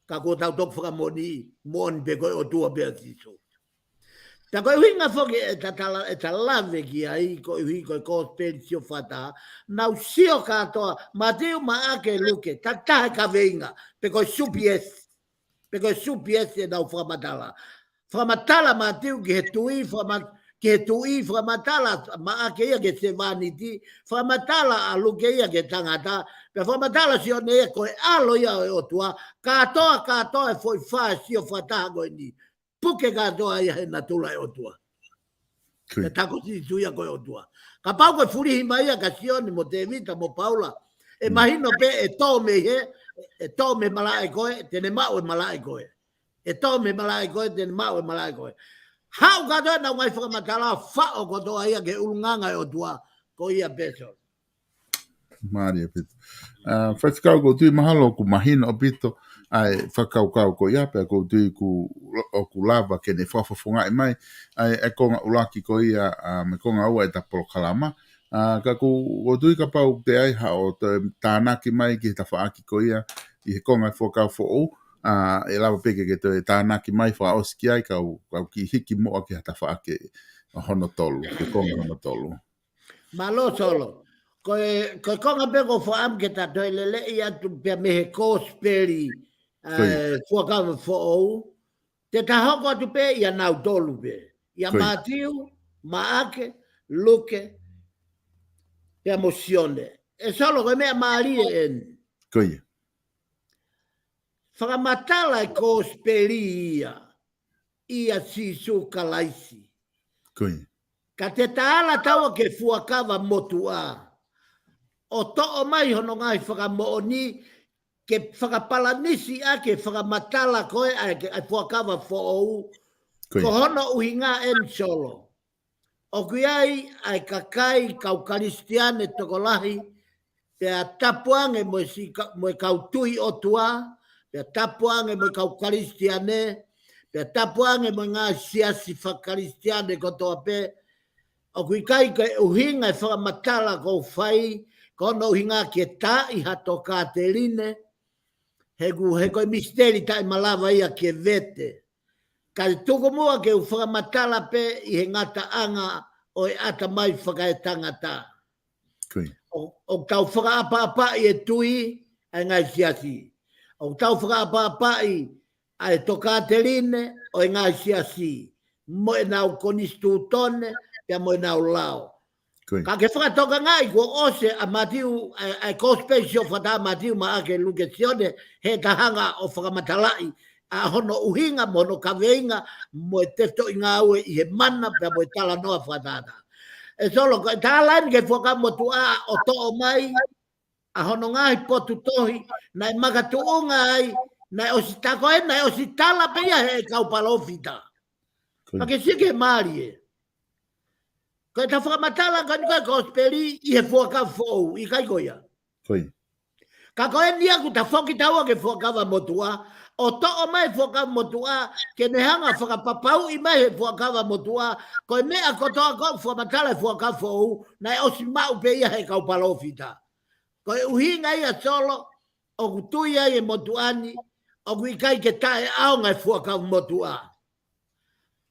ka ko ʻetau toki fakamoʻoni, moʻoni pē ko e ʻOtua pē ʻa Sīsū. Tā ko e ʻuhinga foki ʻeta tala, ʻeta lave ki ai, koeʻuhi ko e kosipeli sio fakataha, nau sio kātoa, Mātiu, Maʻake, Luke, takitaha e kaveinga, pe ko e supiesi, pe ko e supiesi ʻenau fakamatala. Fakamatala Mātiu ki he tui, fakama-, ki he tui, fakamatala Maʻake ia ki he sevāniti, fakamatala ʻa Luke ia ki he tangata, pea fakamatala Sione ia ko e ʻAlo ia ʻo e ʻOtua, kātoa, kātoa e foʻi fā sio fakataha ko eni. Puke kātoa ia he natula ʻo e ʻOtua. He tā ko Sīsū ia ko e ʻOtua. Kapau ko e fulihi mai ia kia Sione mo Tēvita mo Paula, ʻe mahino pē ʻe tō mei he, ʻe tō mei he malaʻe ko ē, te ne maʻu e malaʻe ko ē. ʻE tō mei he malaʻe ko ē, te ne maʻu e malaʻe ko ē. Haʻu kātoa ʻenau ngaahi fakamatala faʻo kotoa ia ki he ʻulungaanga ʻo e ʻOtua, ko ia pē Solo. Mālie ʻaupito. ʻA, Faifekau, ʻoku ou tui mahalo ʻoku mahino ʻaupito ʻa e fakakaukau ko ia, pea ʻoku ou tui ʻoku, ʻoku lava ke ne fakafofongaʻi mai ʻa e, ʻa e konga ʻuluaki ko ia, ʻa, mo e konga ua ʻeta polokalama. ʻA, ka ʻoku, ʻoku ou tui kapau ʻoku ʻi ai haʻo toe tānaki mai ki he tafaʻaki ko ia ʻi he konga Fuakava Foʻou, ʻa, ʻe lava pē ke ke toe tānaki mai fakaʻosi ki ai, kau, kau kiʻi hiki muʻa ki he tafaʻaki hono tolu, ki he konga hono tolu. Mālō Solo. Ko e, ko e konga pē ʻoku ou fakaʻamu ke ta toe leleʻi atu pea mei he kosipeli, ʻa e, Fuakava Foʻou. Te ta hoko atu pē ʻia nautolu pē. ʻIa Mātiu, Maʻake, Luke, pea mo Sione. ʻE Solo, ko e meʻa mālie eni. Ko ia. Fakamatala e kosipeli ia ʻia Sīsū Kalaisi. Ko ia. Ka te ta ala taua ki he Fuakava Motuʻa, ʻo toʻo mai hono ngaahi fakamoʻoni ke fakapalanisi ʻaki e fakamatala ko ē ʻa e, ʻa e Fuakava Foʻou. Ko ia. Ko hono ʻuhinga eni Solo. ʻOku ʻi ai ʻa e kakai kau Kalisitiane tokolahi, pea tapu ange mo e si-, ka-, mo e kau tui ʻOtua, pea tapu ange mo e kau Kalisitiane, pea tapu ange mo e ngaahi siasi faka-Kalisitiane kotoa pē, ʻoku ʻikai ke ʻuhinga e fakamatala ʻoku ou fai, ko hono ʻuhinga ke taaʻi ha tokāteline, he ʻoku, he ko e misiteli taʻemalava ia ke vete. Kae tuku muʻa ke u fakamatala pē ʻi he ngataʻanga ʻo e ʻatamai fakaetangata. Ko ia. ʻO, ʻoku tau fakaʻapaʻapaʻi e tui ʻa e ngaahi siasi. ʻOku tau fakaʻapaʻapaʻi ʻa e tokāteline ʻo e ngaahi siasi, mo ʻenau konisitūtone, pea mo ʻenau lao. Ko ia. Ka ke fakatokangaʻi kuo ʻosi ʻa Mātiu, ʻa e, ʻa e kosipeli sio fakataha Mātiu, Maʻake, Luke, Sione, heʻeta hanga ʻo fakamatalaʻi ʻa hono ʻuhinga, mo hono kaveinga, mo e tefitoʻi ngāue ʻi he mana, pea mo e talanoa fakatātā. ʻE Solo, ko e tala eni ki he Fuakava Motuʻa ʻo toʻo mai ʻa hono ngaahi potu tohi, naʻe makatuʻunga ai, naʻe ʻosi ta-, ko ē, naʻe ʻosi tala pē ia he kau palōfita. Ko ia. Ka ke sio ki he mālie. Ko ʻeta fakamatala ko eni ko e kosipeli ʻi he Fuakava Foʻou, ʻikai ko ia? Ko ia. Ka ko eni ia kuo ta foki taua ki he Fuakava Motuʻa, ʻo toʻo mai Fuakava Motuʻa, ke ne hanga fakapapauʻi mai he Fuakava Motuʻa, ko e meʻa kotoa ʻoku fakamatala he Fuakava Foʻou, naʻe ʻosi maʻu pē ia he kau palōfita. Ko e ʻuhinga ia Solo, ʻoku tui ai e motuʻa ni, ʻoku ʻikai ke taʻeʻaonga e Fuakava Motuʻa.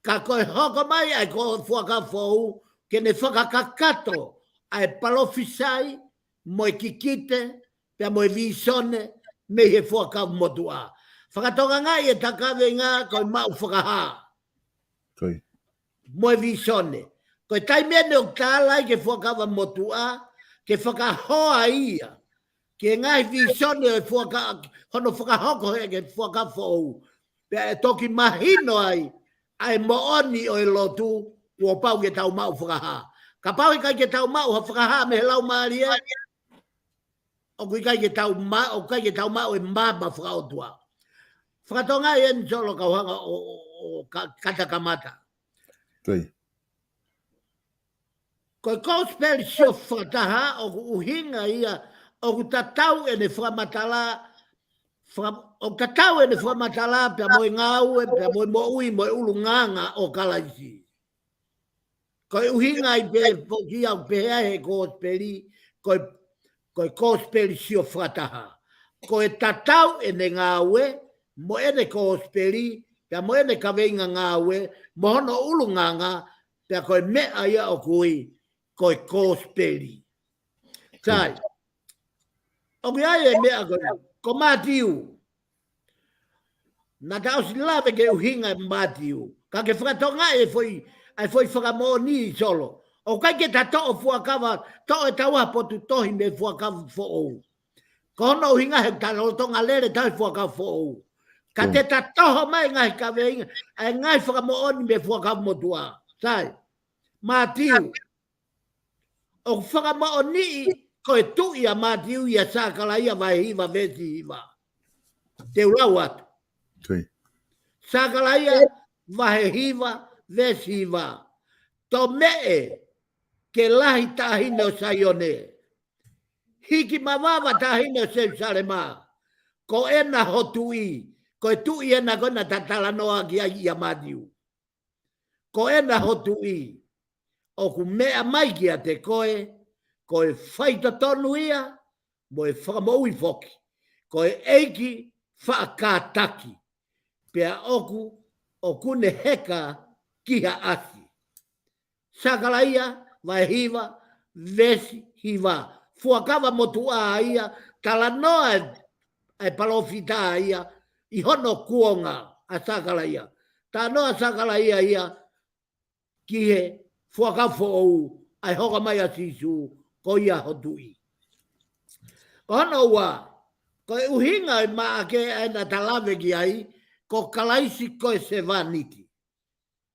Ka ko e hoko mai ʻa e ko Fuakava Foʻou, ke ne fakakakato ʻa e palōfisai, mo e kikite, pea mo e vīsone, mei he Fuakava Motuʻa. Fakatokangaʻi ʻeta kaveinga ko e maʻu fakahā. Ko ia. Mo e vīsone. Ko e taimi eni ʻoku tala ai ki he Fuakava Motuʻa, ke fakahoa ia ki he ngaahi vīsone ʻo e fuaka-, hono fakahoko he, ki he Fuakava Foʻou. Pea ʻe toki mahino ai, ʻa e moʻoni ʻo e lotu, kuo pau ke tau maʻu fakahā. Kapau ʻe ʻikai ke tau maʻu ha fakahā mei he Laumālie, ʻoku ʻikai ke tau ma-, ʻoku ʻikai ke tau maʻu e maama fakaʻotua. Fakatokangaʻi eni Solo kau hanga ʻo, ʻo, ʻo ka-, kata kamata. Ko ia. Ko e kosipeli sio fakataha ʻoku ʻuhinga ia, ʻoku tatau ʻene fakamatala, faka-, ʻoku tatau ʻene fakamatala pea mo e ngāue, pea mo e moʻui, mo e ʻulungaanga ʻo Kalaisi. Ko e ʻuhinga ia pē foki ʻoku pehē ai he kosipeli, ko e, ko e kosipeli sio fakataha. Ko e tatau ʻene ngāue, mo ʻene kosipeli, pea mo ʻene kaveinga ngāue, mo hono ʻulungaanga, pea ko e meʻa ia ʻoku ui, ko e kosipeli. Sai. ʻOku ʻi ai e meʻa ko ē, ko Mātiu. Naʻa ta ʻosi lave ki he ʻuhinga ʻo Mātiu. Ka ke fakatokangaʻi e foʻi, ʻa e foʻi fakamoʻoni Solo. ʻOku ʻikai ke ta toʻo fuakava, toʻo ʻetau ʻaho potu tohi mei he fuakava foʻou. Ko hono ʻuhinga he ta lolotonga lele ʻetau fuakava foʻou. Ka te ta toho mai e ngaahi kaveinga, ʻa e ngaahi fakamoʻoni mei he fuakava motuʻa. Sai. Mātiu. ʻOku fakamoʻoniʻi ko e tuʻi ʻa Mātiu ʻia Sakalaia vahe hiva veesi hiva. Te u lau atu. Sakalaia vahe hiva veesi hiva. Tomeʻe ke lahi taʻahine ʻo Saione. Hiki mavava taʻahine ʻo Selusalema. Ko ena ho tuʻi, ko e tuʻi ena ko ena ta talanoa ki ai ʻia Mātiu. Ko ena ho tuʻi, ʻoku meʻa mai kiate koe, ko e faitotonu ia, mo e fakamoʻui foki. Ko e ʻEiki faʻa kātaki, pea ʻoku, ʻoku ne heka ki ha ʻasi. Sakalaia, vahe hiva, veesi hiva. Fuakava motuʻa ia, talanoa e, e palōfita ia, ʻi hono kuonga ʻa Sakalaia. Talanoa Sakalaia ia, ki he fuakava foʻou, ʻa e hoko mai ʻa Sīsū, ko ia ho tuʻi. Ko hono ua, ko e ʻuhinga ʻo e Maʻake ʻa ena ta lave ki ai, ko Kalaisi ko e sevāniti.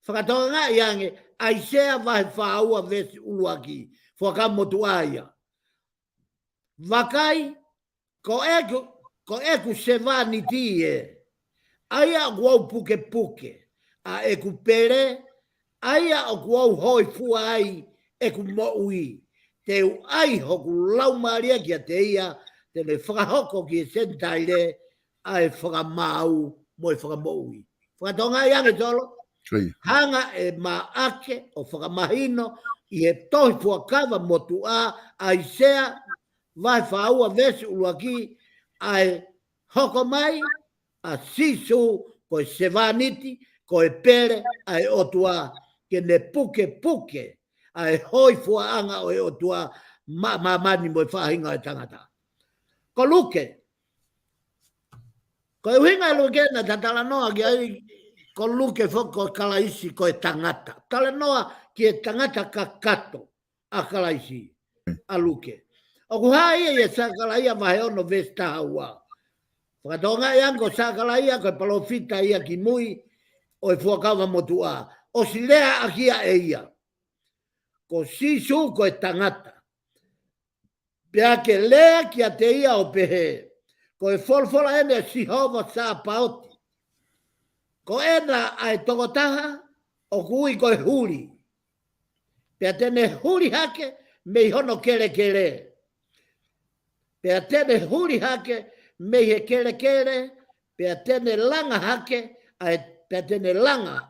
Fakatokangaʻi ange, ʻAisea vahe fā ua veesi ʻuluaki, fuakava motuʻa ia. Vakai, ko ʻeku, ko ʻeku sevāniti ē, ʻa ia ʻoku ou pukepuke, ʻa ʻeku pele, ʻa ia ʻoku ou hōifua ai ʻeku moʻui, te u ʻai hoku laumālie kiate ia, te ne fakahoko ki he Senitaile, ʻa e fakamaau mo e fakamoʻui. Fakatokangaʻi ange Solo, hanga ʻe Maʻake ʻo fakamahino ʻi he tohi fuakava motuʻa ʻAisea, vahe fā ua veesi ʻuluaki, ʻa e hoko mai ʻa Sīsū ko e sevāniti, ko e pele ʻa e ʻOtua, ke ne pukepuke ʻa e hōifuaʻanga ʻo e ʻOtua maʻa māmani mo e faʻahinga ʻo e tangata. Ko Luke, ko e ʻuhinga ʻo Luke naʻa ta talanoa ki ai, ko Luke foki ko Kalaisi ko e tangata. Talanoa ki he tangata kakato ʻa Kalaisi, ʻa Luke. ʻOku hā ia ʻia Sakalaia vahe ono veesi taha ua. Fakatokangaʻi ange ko Sakalaia ko e palōfita ia kimui ʻo e fuakava motuʻa. ʻOsi leaʻaki ia ʻe ia. Ko Sīsū ko e tangata. Pea ke lea kiate ia ʻo pehē, ko e folofola ena ʻa Sihova Sāpaoti. Ko ena ʻa e tokotaha ʻoku ui ko e huli. Pea te ne huli hake mei hono kelekele. Pea te ne huli hake mei he kelekele, pea te ne langa hake, ʻa e, pea te ne langa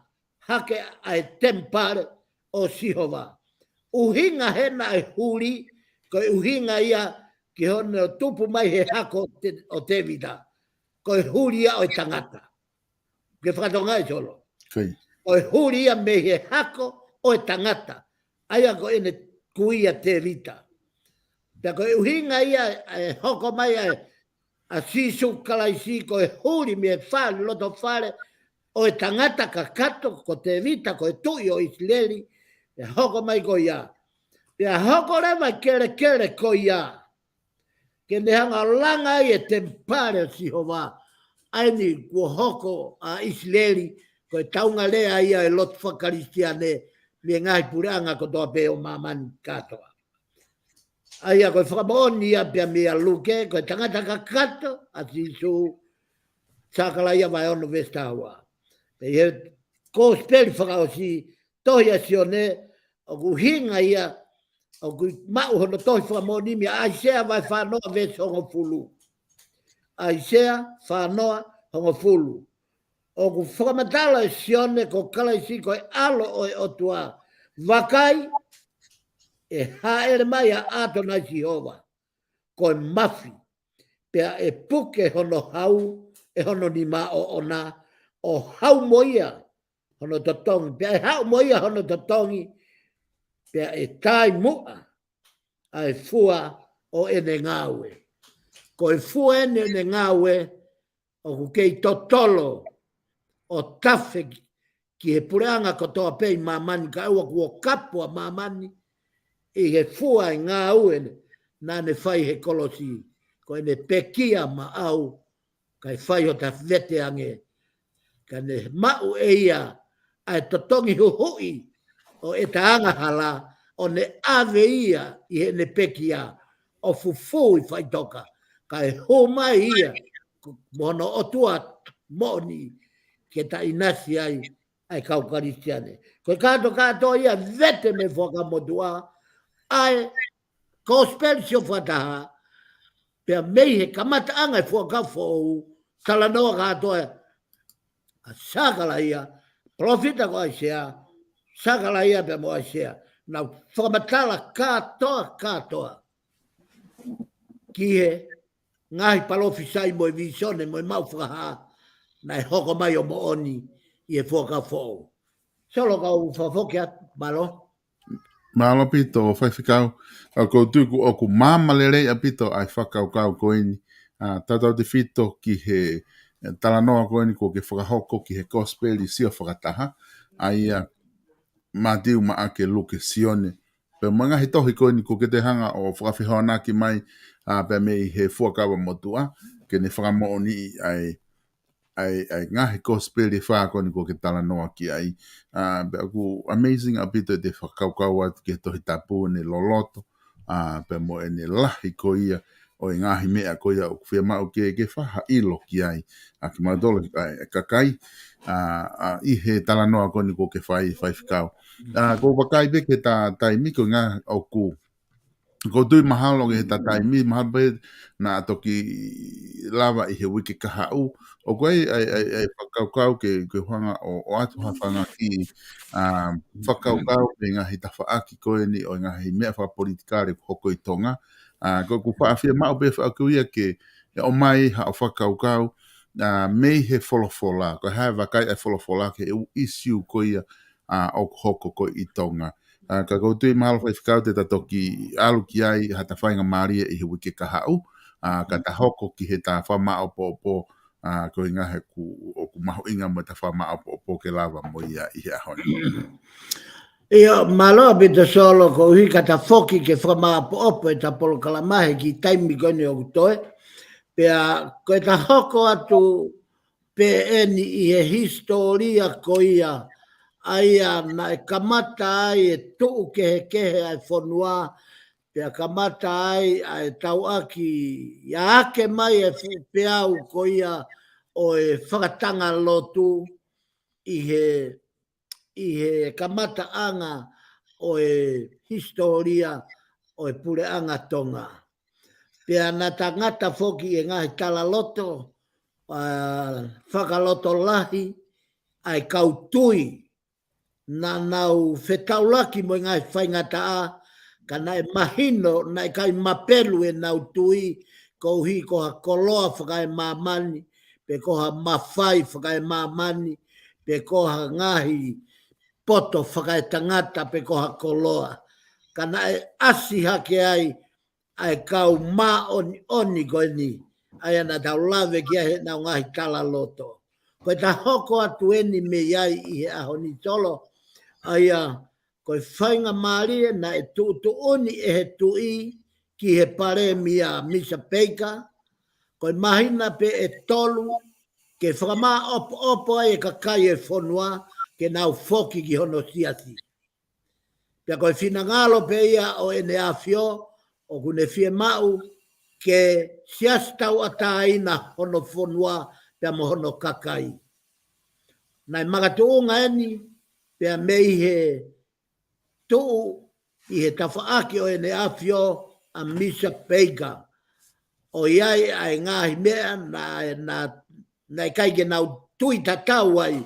hake ʻa e temipale ʻo Sihova. ʻUhinga hena ʻa e huli, ko e ʻuhinga ia ki hono tupu mai he hako ʻo Te-, ʻo Tēvita. Ko e huli ia ʻo e tangata. Ke fakatokangaʻi Solo. Ko e huli ia mei he hako ʻo e tangata. ʻA ia ko ʻene kui ʻa Tēvita. Pea ko e ʻuhinga ia ʻa e hoko mai ʻa e ʻa Sīsū Kalaisi ko e huli mei he fale, loto fale ʻo e tangata kakato ko Tēvita ko e tuʻi ʻo ʻIsileli, ʻe hoko mai ko ia. Pea hoko leva e kelekele ko ia. Ke ne hanga ʻo langa ai e temipale ʻo Sihova. ʻA eni kuo hoko ʻa ʻIsileli, ko e taungalea ia e lotu fakakalisitiane, mei he ngaahi puleʻanga kotoa pē ʻo māmani kātoa. ʻA ia ko e fakamoʻoni ia pea meia Luke, ko e tangata kakato ʻa Sīsū, Sakalaia vahe ono veesi taha ua. Pea ʻi he kosipeli fakaʻosi, tohi ʻa Sione, ʻoku ʻuhinga ia, ʻoku maʻu hono tohi fakamoʻoni mei ʻAisea vahe fā noa veesi hongofulu. ʻAisea fānoa hongofulu. ʻOku fakamatala ʻe Sione ko Kalaisi ko e ʻAlo ʻo e ʻOtua. Vakai, ʻe hāʻele mai ʻa ʻAtonai Sihova ko e mafi, pea ʻe puke hono hau ʻe hono nima ʻoʻona, ʻo hau mo ia hono totongi, pea ʻe haʻu mo ia hono totongi, pea ʻe taʻimuʻa ʻa e fua ʻo ʻene ngāue. Ko e fua eni ʻo ʻene ngāue, ʻoku kei totolo ʻo tafe ki he puleʻanga kotoa pē ʻi māmani, kae ʻoua kuo kapu ʻa māmani ʻi he fua ʻo e ngāue naʻa ne fai he kolosi. Ko ʻene pekia maʻau, kae fai hota vete ange. Ka ne maʻu ʻe ia ʻa e totongi huhuʻi ʻo ʻeta angahala, ʻo ne ʻave ia ʻi heʻene pekia ʻo fufū ʻi faʻitoka, kae hū mai ia mo hono ʻOtua moʻoni ke ta ʻinasi ai ʻa e kau Kalisitiane. Ko e kātoa kātoa ia vete mei he Fuakava Motuʻa, ʻa e Kosipeli Sio Fakataha, pea mei he kamataʻanga ʻo e Fuakava Foʻou, talanoa kātoa ʻa Sakalaia, palōfita ko ʻAisea, Sakalaia pea mo ʻAisea. Naʻa nau fakamatala kātoa kātoa ki he ngaahi palōfisai mo e vīsone mo e maʻu fakahā naʻe hoko mai ʻo moʻoni ʻi he Fuakava Foʻou. Solo, kau fakafoki atu, mālō. Mālō ʻaupito, Faifekau. ʻOku ou tui ʻoku maama lelei ʻaupito ʻa e fakakaukau ko eni. ʻA, tautautefito ki he, ʻe, talanoa ko eni kuo ke fakahoko ki he Kosipeli Sio Fakataha, ʻa ia Mātiu, Maʻake, Luke, Sione. Pea mo e ngaahi tohi ko eni kuo ke toe hanga ʻo fakafehoanaki mai, ʻa, pea mei he Fuakava Motuʻa, ke ne fakamoʻoniʻi ʻa e, ʻa e, ʻa e ngaahi Kosipeli ʻe fā ko eni kuo ke talanoa ki ai. ʻA, pea ʻoku amazing ʻaupito ʻete fakakaukau atu ki he Tohi Tapu, ʻene loloto, ʻa, pea mo ʻene lahi ko ia ʻo e ngaahi meʻa ko ia ʻoku fiemaʻu ke, ke fakaʻilo ki ai ʻa kimautolu, ʻa, ʻa e kakai, ʻa, ʻa, ʻi he talanoa ko eni kuo ke fai, Faifekau. ʻA, ʻoku ou vakai pē ki heʻeta taimi, ko e ʻuhinga ʻoku, ʻoku ou tui mahalo ki heʻeta taimi, mahalo pē naʻa toki lava ʻi he uike kahaʻu. ʻOku ʻi ai, ʻa e, ʻa e, ʻa e fakakaukau ke, ke u hanga ʻo, ʻoatu ha fanga kiʻi, ʻa, fakakaukau ki he ngaahi tafaʻaki ko eni ʻo e ngaahi meʻa fakapolitikale ʻoku hoko ʻi Tonga. ʻA, ko ʻeku faʻa fiemaʻu pē faʻa ko ia ke, ʻe ʻomai haʻo fakakaukau, ʻa, mei he folofola, ko e hā e vakai ʻa e folofola ki he ʻū ʻīsiu ko ia, ʻa, ʻoku hoko ko ē ʻi Tonga. ʻA, ka ʻoku ou tui mahalo, Faifekau, te ta toki ʻalu ki ai haʻata faingamālie ʻi he uike kahaʻu, ʻa, ka ta hoko ki heʻeta fakamāʻopoʻopo, ʻa, ko e ʻuhinga he ʻoku, ʻoku mahuʻinga mo ʻeta fakamāʻopoʻopo ke lava mo ia ʻi he ʻaho ni. ʻIo, mālō ʻaupito, Solo, koeʻuhi ka ta foki ke fakamāʻopoʻopo ʻeta polokalama he kiʻi taimi ko eni ʻoku toe. Pea ko ʻeta hoko atu pē eni ʻi he hisitōlia ko ia, ʻa ia naʻe kamata ai e tuʻu kehekehe ʻa e fonua, pea kamata ai ʻa e tauʻaki ia ake mai e fuʻu peau ko ia ʻo e fakatanga lotu ʻi he, ʻi he kamataʻanga ʻo e hisitōlia ʻo e puleʻanga Tonga. Pea naʻa ta ngata foki ʻi he ngaahi talaloto, ʻa, fakalotolahi ʻa e kau tui. Naʻa nau fetaulaki mo e ngaahi faingataʻa, ka naʻe mahino naʻe ʻikai mapelu ʻenau tui, koeʻuhi ko ha koloa fakaemāmani, pe ko ha mafai fakaemāmani, pe ko ha ngaahi poto fakaetangata, pe ko ha koloa. Ka naʻe ʻasi hake ai ʻa e kau māʻoniʻoni ko eni, ʻa ia naʻa tau lave ki ai heʻenau ngaahi talaloto. Ko ʻeta hoko atu eni mei ai ʻi he ʻaho ni, Solo, ʻa ia ko e faingamālie naʻe tuʻutuʻuni ʻe he tuʻi ki he Palēmia, Misa Peika, ko e māhina pē ʻe tolu ke fakamāʻopoʻopo ai e kakai e fonua ke nau foki ki hono siasi. Pea ko e finangalo pē ia ʻo ʻEne ʻAfio, ʻoku ne fiemaʻu ke siasi tauʻatāina hono fonua pea mo hono kakai. Naʻe makatuʻunga eni, pea mei he tuʻu ʻi he tafaʻaki ʻo ʻEne ʻAfio ʻa Misa Peika. ʻo ʻi ai ʻa e ngaahi meʻa naʻe, naʻe, naʻe ʻikai ke nau tui tatau ai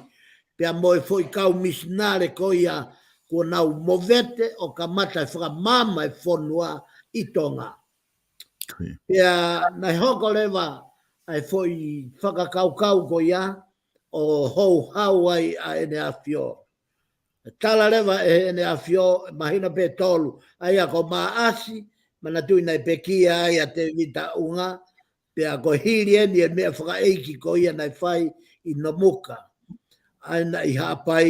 pea mo e foʻi kau misinale ko ia kuo nau movete ʻo kamata e fakamaama e fonua ʻi Tonga. Pea naʻe hoko leva ʻa e foʻi fakakaukau ko ia ʻo houhau ai ʻa ʻEne ʻAfio. Tala leva ʻe ʻEne ʻAfio, mahino pē tolu, ʻa ia ko Maʻasi, manatuʻi naʻe pekia ai ʻa Tevita ʻUnga, pea ko e hili eni e meʻa fakaʻeiki ko ia naʻe fai ʻi Nomuka. ʻA ia naʻe ʻi Haʻapai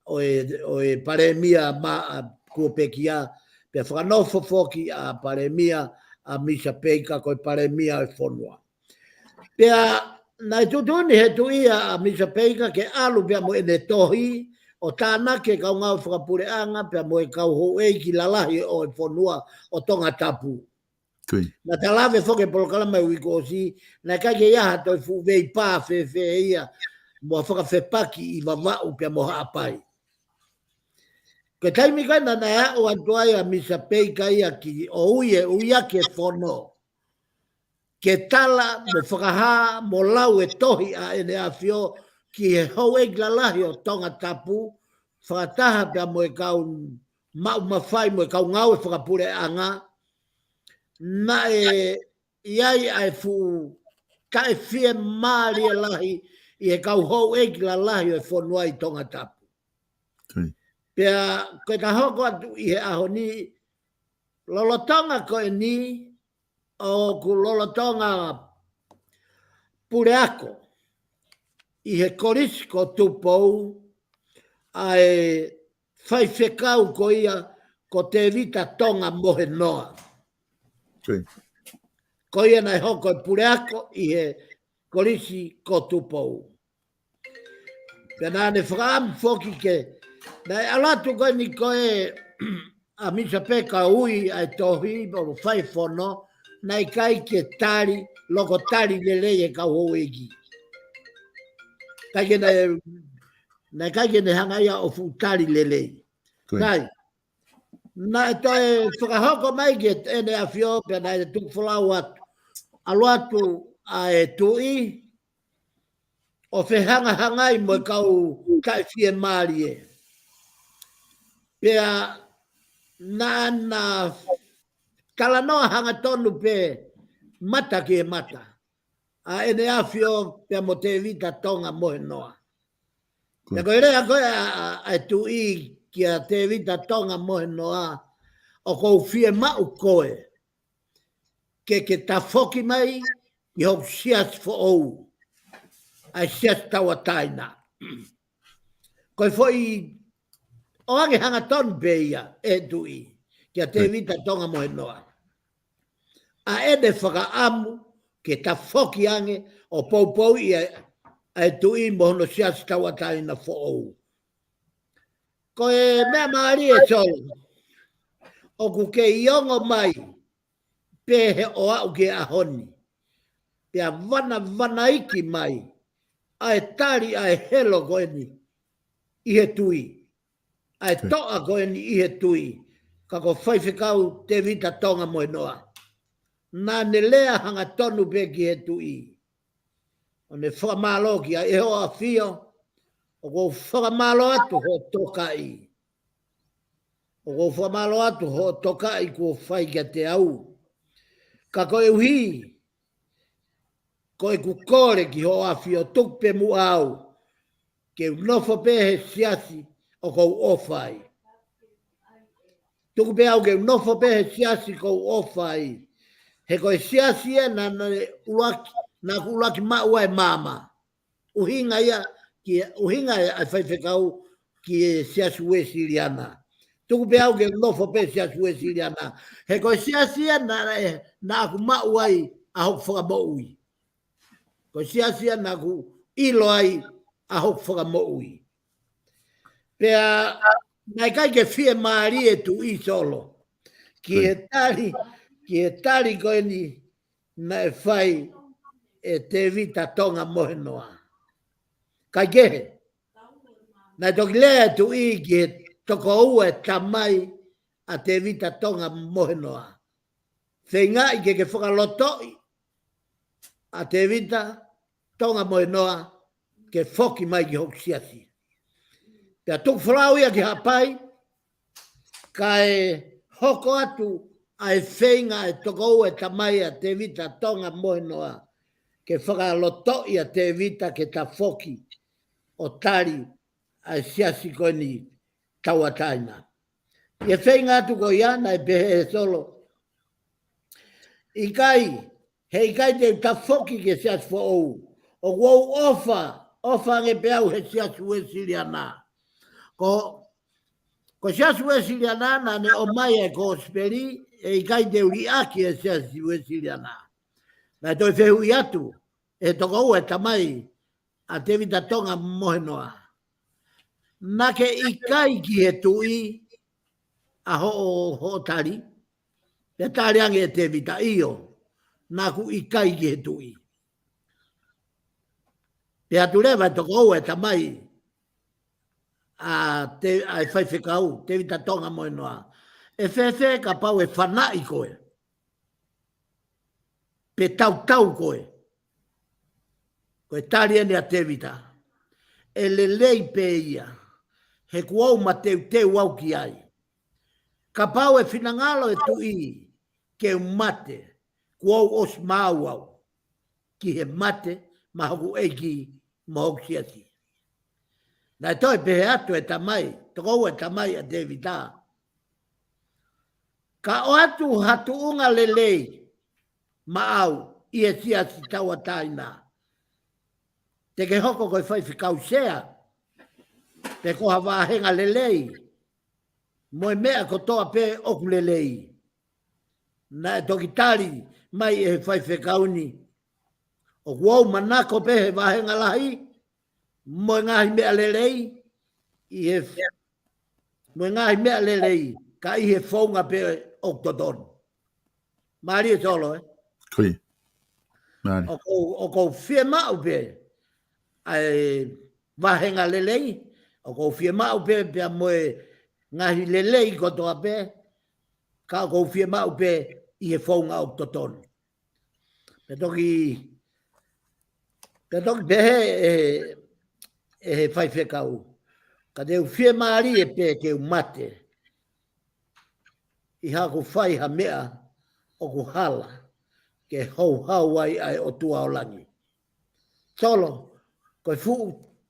ʻo e, ʻo e palēmia ma, ʻa, kuo pekia, pea fakanofo foki ʻa palēmia ʻa Misa Peika ko e palēmia ʻo e fonua. Pea naʻe tuʻutuʻuni he tuʻi ʻa Misa Peika ke ʻalu pea mo ʻene tohi ʻo tānaki e kau ngāue fakapuleʻanga pea mo e kau houʻeiki lalahi ʻo e fonua ʻo Tongatapu. Naʻa ta lave foki e polokalama ʻi he uike ʻosi, naʻe ʻikai ke ʻi ai ha toe fuʻu veipā fēfē ia mo e fakafepaki ʻi Vavaʻu pea mo Haʻapai. Ko e taimi ko ē naʻa nau ʻoatu ai ʻa Misa Peika ia ki ʻo ui e ui ʻaki e fono ke tala mo fakahā mo lau e tohi ʻa ʻEne ʻAfio ki he houʻeiki lalahi ʻo Tongatapu, fakataha pea mo e kau maʻu mafai mo e kau ngāue fakapuleʻanga, naʻe ʻi ai ʻa e fuʻu taʻefiemālie lahi ʻi he kau houʻeiki lalahi ʻo e fonua ʻi Tongatapu. Pea ko ʻeta hoko atu ʻi he ʻaho ni, lolotonga ko eni ʻoku lolotonga puleako ʻi he Kolisi ko Tupou ʻa e faifekau ko ia ko Tevita Tonga Mohenoa. Ko ia naʻe hoko e puleako ʻi he Kolisi ko Tupou. Pea naʻa ne fakaʻamu foki ke, naʻe ʻalu atu ko eni ko ē ʻa Misa Peika ui ʻa e tohi ʻo fai fono, naʻe ʻikai ke tali, loko tali lelei e kau houʻeiki. ʻIkai ke ne, naʻe ʻikai ke ne hanga ia ʻo fuʻu tali lelei. Naʻe toe fakahoko mai ki ʻEne ʻAfio pea naʻe tuku folau atu, ʻalu atu ʻa e tuʻi ʻo fehangahangai mo e kau taʻefiemālie. Pea naʻa na talanoa hangatonu pē mata ki he mata ʻa ʻEne ʻAfio pea mo Tevita Tonga Mohenoa. Pea ko e lea ko ē ʻa, ʻa, ʻa e tuʻi kia Tevita Tonga Mohenoa, ʻoku ou fiemaʻu koe ke, ke tafoki mai ʻi hoku siasi foʻou, ʻa e Siasi Tauʻatāina. Ko e foʻi ʻoange hangatonu pē ia ʻe he tuʻi kia Tevita Tonga Mohenoa, ʻa ʻene fakaʻamu ke tafoki ange ʻo poupouʻi ʻa e, ʻa e tuʻi mo hono Siasi Tauʻatāina foʻou. Ko e meʻa mālie Solo, ʻoku kei ongo mai pē he ʻoku aʻu ki he ʻaho ni, pea vanavanaiki mai ʻa e tali ʻa e helo ko eni ʻi he tuʻi, ʻa e toʻa ko eni ʻi he tuʻi, ka ko Faifekau Tevita Tonga Mohenoa. Naʻa ne lea hangatonu pē ki he tuʻi ʻo ne fakamālō ki ai, ʻe Hoʻo ʻAfio, ʻoku ou fakamālō atu hoʻo tokaʻi. ʻOku ou fakamālō atu hoʻo tokaʻi kuo fai kiate au. Ka koeʻuhi ko ʻeku kole ki Hoʻo ʻAfio, tuku pē muʻa au ke u nofo pē he siasi ʻoku ou ʻofa ai. Tuku pē au ke u nofo pē he siasi ʻoku ou ʻofa ai. He ko e siasi ia naʻa, naʻa ne ʻuluaki, naʻa ku ʻuluaki maʻu ai e maama. ʻUhinga ia, ki, ʻuhinga ia ʻa e faifekau ki he Siasi Uēsiliana. Tuku pē au ke u nofo pē he Siasi Uēsiliana. He ko e siasi ia naʻa, naʻa, naʻa ku maʻu ai ʻa hoku fakamoʻui. Ko e siasi ia naʻa ku ʻilo ai ʻa hoku fakamoʻui. Pea naʻe ʻikai ke fiemālie e tuʻi Solo ki he tali, ki he tali ko eni naʻe fai ʻe Tevita Tonga Mohenoa. Kae kehe, naʻe toki lea e tuʻi ki he tokoua e tamai ʻa Tevita Tonga Mohenoa. Feingaʻi ke ke fakalotoʻi ʻa Tevita Tonga Mohenoa ke foki mai ki hoku siasi. Pea tuku folau ia ki Haʻapai, kae hoko atu ʻa e feinga ʻa e tokoua ʻa e tamai ʻa Tevita Tonga Mohenoa ke fakalotoʻi ʻa Tevita ke tafoki ʻo tali ʻa e siasi ko eni tauʻatāina. ʻI he feinga atu ko ia naʻe pehē ʻe Solo, ʻikai, heʻikai te u tafoki ki he siasi foʻou. ʻOku ou ʻofa, ʻofa ange pē au he siasi Uēsiliana. Ko, ko e siasi Uēsiliana naʻa ne ʻomai ʻa e kosipeli, heʻikai te u liʻaki e siasi Uēsiliana. Naʻe toe fehuʻi atu ʻe he tokoua ʻa e tamai ʻa Tevita Tonga Mohenoa, naʻa ke ʻikai ki he tuʻi ʻa hoʻo, hoʻo tali? Pea tali ange ʻe Tevita, ʻio, naʻa ku ʻikai ki he tuʻi. Pea atu leva e tokoua ʻa e tamai ʻa Te-, ʻa e faifekau, Tevita Tonga Mohenoa, ʻe fēfē kapau ʻe fanaʻi koe, pe tautau koe? Ko e tali eni ʻa Tevita, ʻe lelei pē ia, he kuo u mateuteu au ki ai. Kapau ʻe finangalo e tuʻi ke u mate, kuo u ʻosi maau au ki he mate maʻa hoku ʻeiki mo hoku siasi. Naʻe toe pehē atu e tamai, tokoua ʻa e tamai ʻa Tevita, ka ʻoatu ha tuʻunga lelei maʻau ʻi he siasi tauʻatāina, te ke hoko ko e faifekau sea, pe ko ha vāhenga lelei, mo e meʻa kotoa pē ʻoku lelei. Naʻe toki tali mai ʻe he faifekau ni, ʻoku ou manako pē he vāhenga lahi, mo e ngaahi meʻa lelei, ʻi he, mo e ngaahi meʻa lelei, ka ʻi he founga pē ʻoku totonu. Mālie Solo, ē? Kui. Mālie. ʻOku ou, ʻoku ou fiemaʻu pē ʻa e vāhenga lelei, ʻoku ou fiemaʻu pē, pea mo e ngaahi lelei kotoa pē, ka ʻoku ou fiemaʻu pē ʻi he founga ʻoku totonu. Pea toki, pea toki pehē ʻe, ʻe he faifekau, ka te u fiemālie pē ke u mate ʻi haʻaku fai ha meʻa ʻoku hala ke houhau ai ʻa e ʻOtua ʻo langi. Solo, ko e fuʻu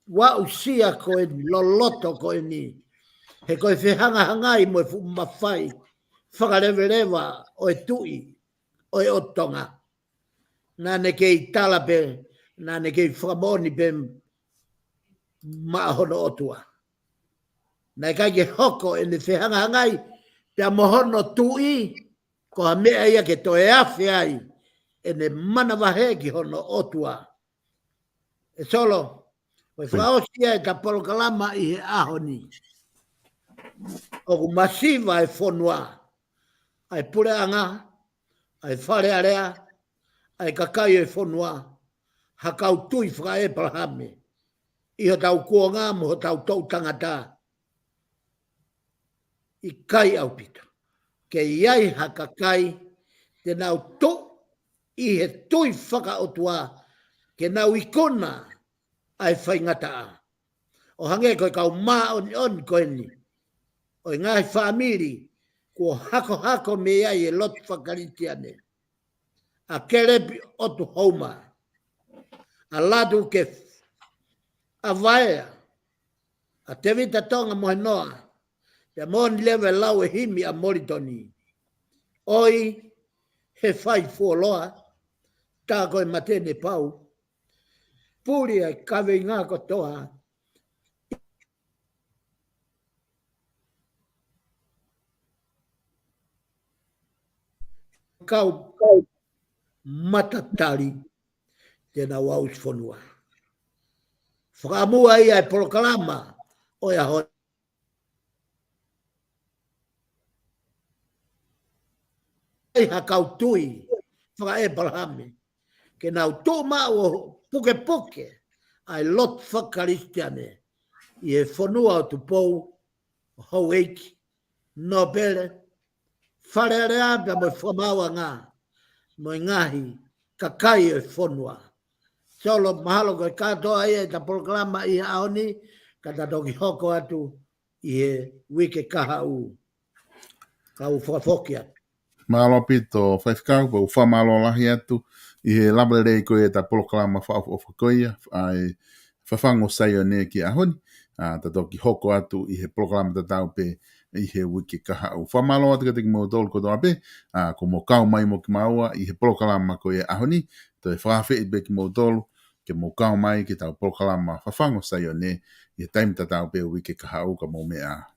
aʻusia ko eni, loloto ko eni, he ko e fehangahangai mo e fuʻu mafai fakaleveleva ʻo e tuʻi ʻo e ʻOtu Tonga. Naʻa ne kei tala pē, naʻa ne kei fakamoʻoni pē maʻa hono ʻOtua. Naʻe ʻikai ke hoko ʻene fehangahangai pea mo hono tuʻi, ko ha meʻa ia ke toe afe ai ʻene manavahē ki hono ʻOtua. ʻE Solo, ko e fakaʻosi ia ʻeta polokalama ʻi he ʻaho ni. ʻOku masiva e fonua, ʻa e puleʻanga, ʻa e Fale Alea, ʻa e kakai ʻo e fonua, ha kau tui faka-ʻĒpalahame, ʻi hotau kuonga mo hotau toʻu tangata. ʻIkai ʻaupito ke ʻi ai ha kakai te nau tuʻu ʻi he tui fakaʻotua ke nau ikuna ʻa e faingataʻa. ʻO hangē ko e kau māʻoniʻoni ko eni ʻo e ngaahi fāmili kuo hakohako mei ai e lotu fakakalisitiane, ʻa Kelepi ʻOtu Houma, ʻa Latu Kefu, ʻa Vaea, ʻa Tevita Tonga Mohenoa, pea moʻoni leva e lau e himi ʻa Molitoni: ʻOi, he fai fuoloa, tā ko e mate ne pau, puli ʻa e kaveinga kotoa, kau matatali, te nau aʻusifonua. Fakaʻamu ai ʻa e polokalama ʻo e ʻaho ni, ha kau tui faka-ʻĒpalahame ke nau tuʻu maʻu ʻo pukepuke ʻa e lotu fakakalisitiane ʻi he fonua ʻo Tupou, ʻo houʻeiki, nōpele, Fale Alea pea mo e fakamaauʻanga, mo e ngaahi kakai ʻo e fonua. Solo, mahalo ko e kātoa ia ʻeta polokalama ʻi he ʻaho ni, ka ta toki hoko atu ʻi he uike kahaʻu. Ka u fakafoki atu. Mālō ʻaupito, Faifekau, pea ʻoku ou fakamālō lahi atu ʻi he lava lelei ko ia ʻeta polokalama fakaʻofoʻofa ko ia, ʻa e Fafangu ʻo Saione ki he ʻaho ni. ʻA, ta toki hoko atu ʻi he polokalama tatau pē ʻi he uike kahaʻu. Fakamālō atu kiate kimoutolu kotoa pē, ʻa, kuo mou kau mai mo kimaua ʻi he polokalama ko ia ʻaho ni, toe fakaafeʻi pē kimoutolu ke mou kau mai ki heʻetau polokalama Fafangu ʻo Saione ʻi he taimi tatau pē uike kahaʻu, ka mou meʻa ā.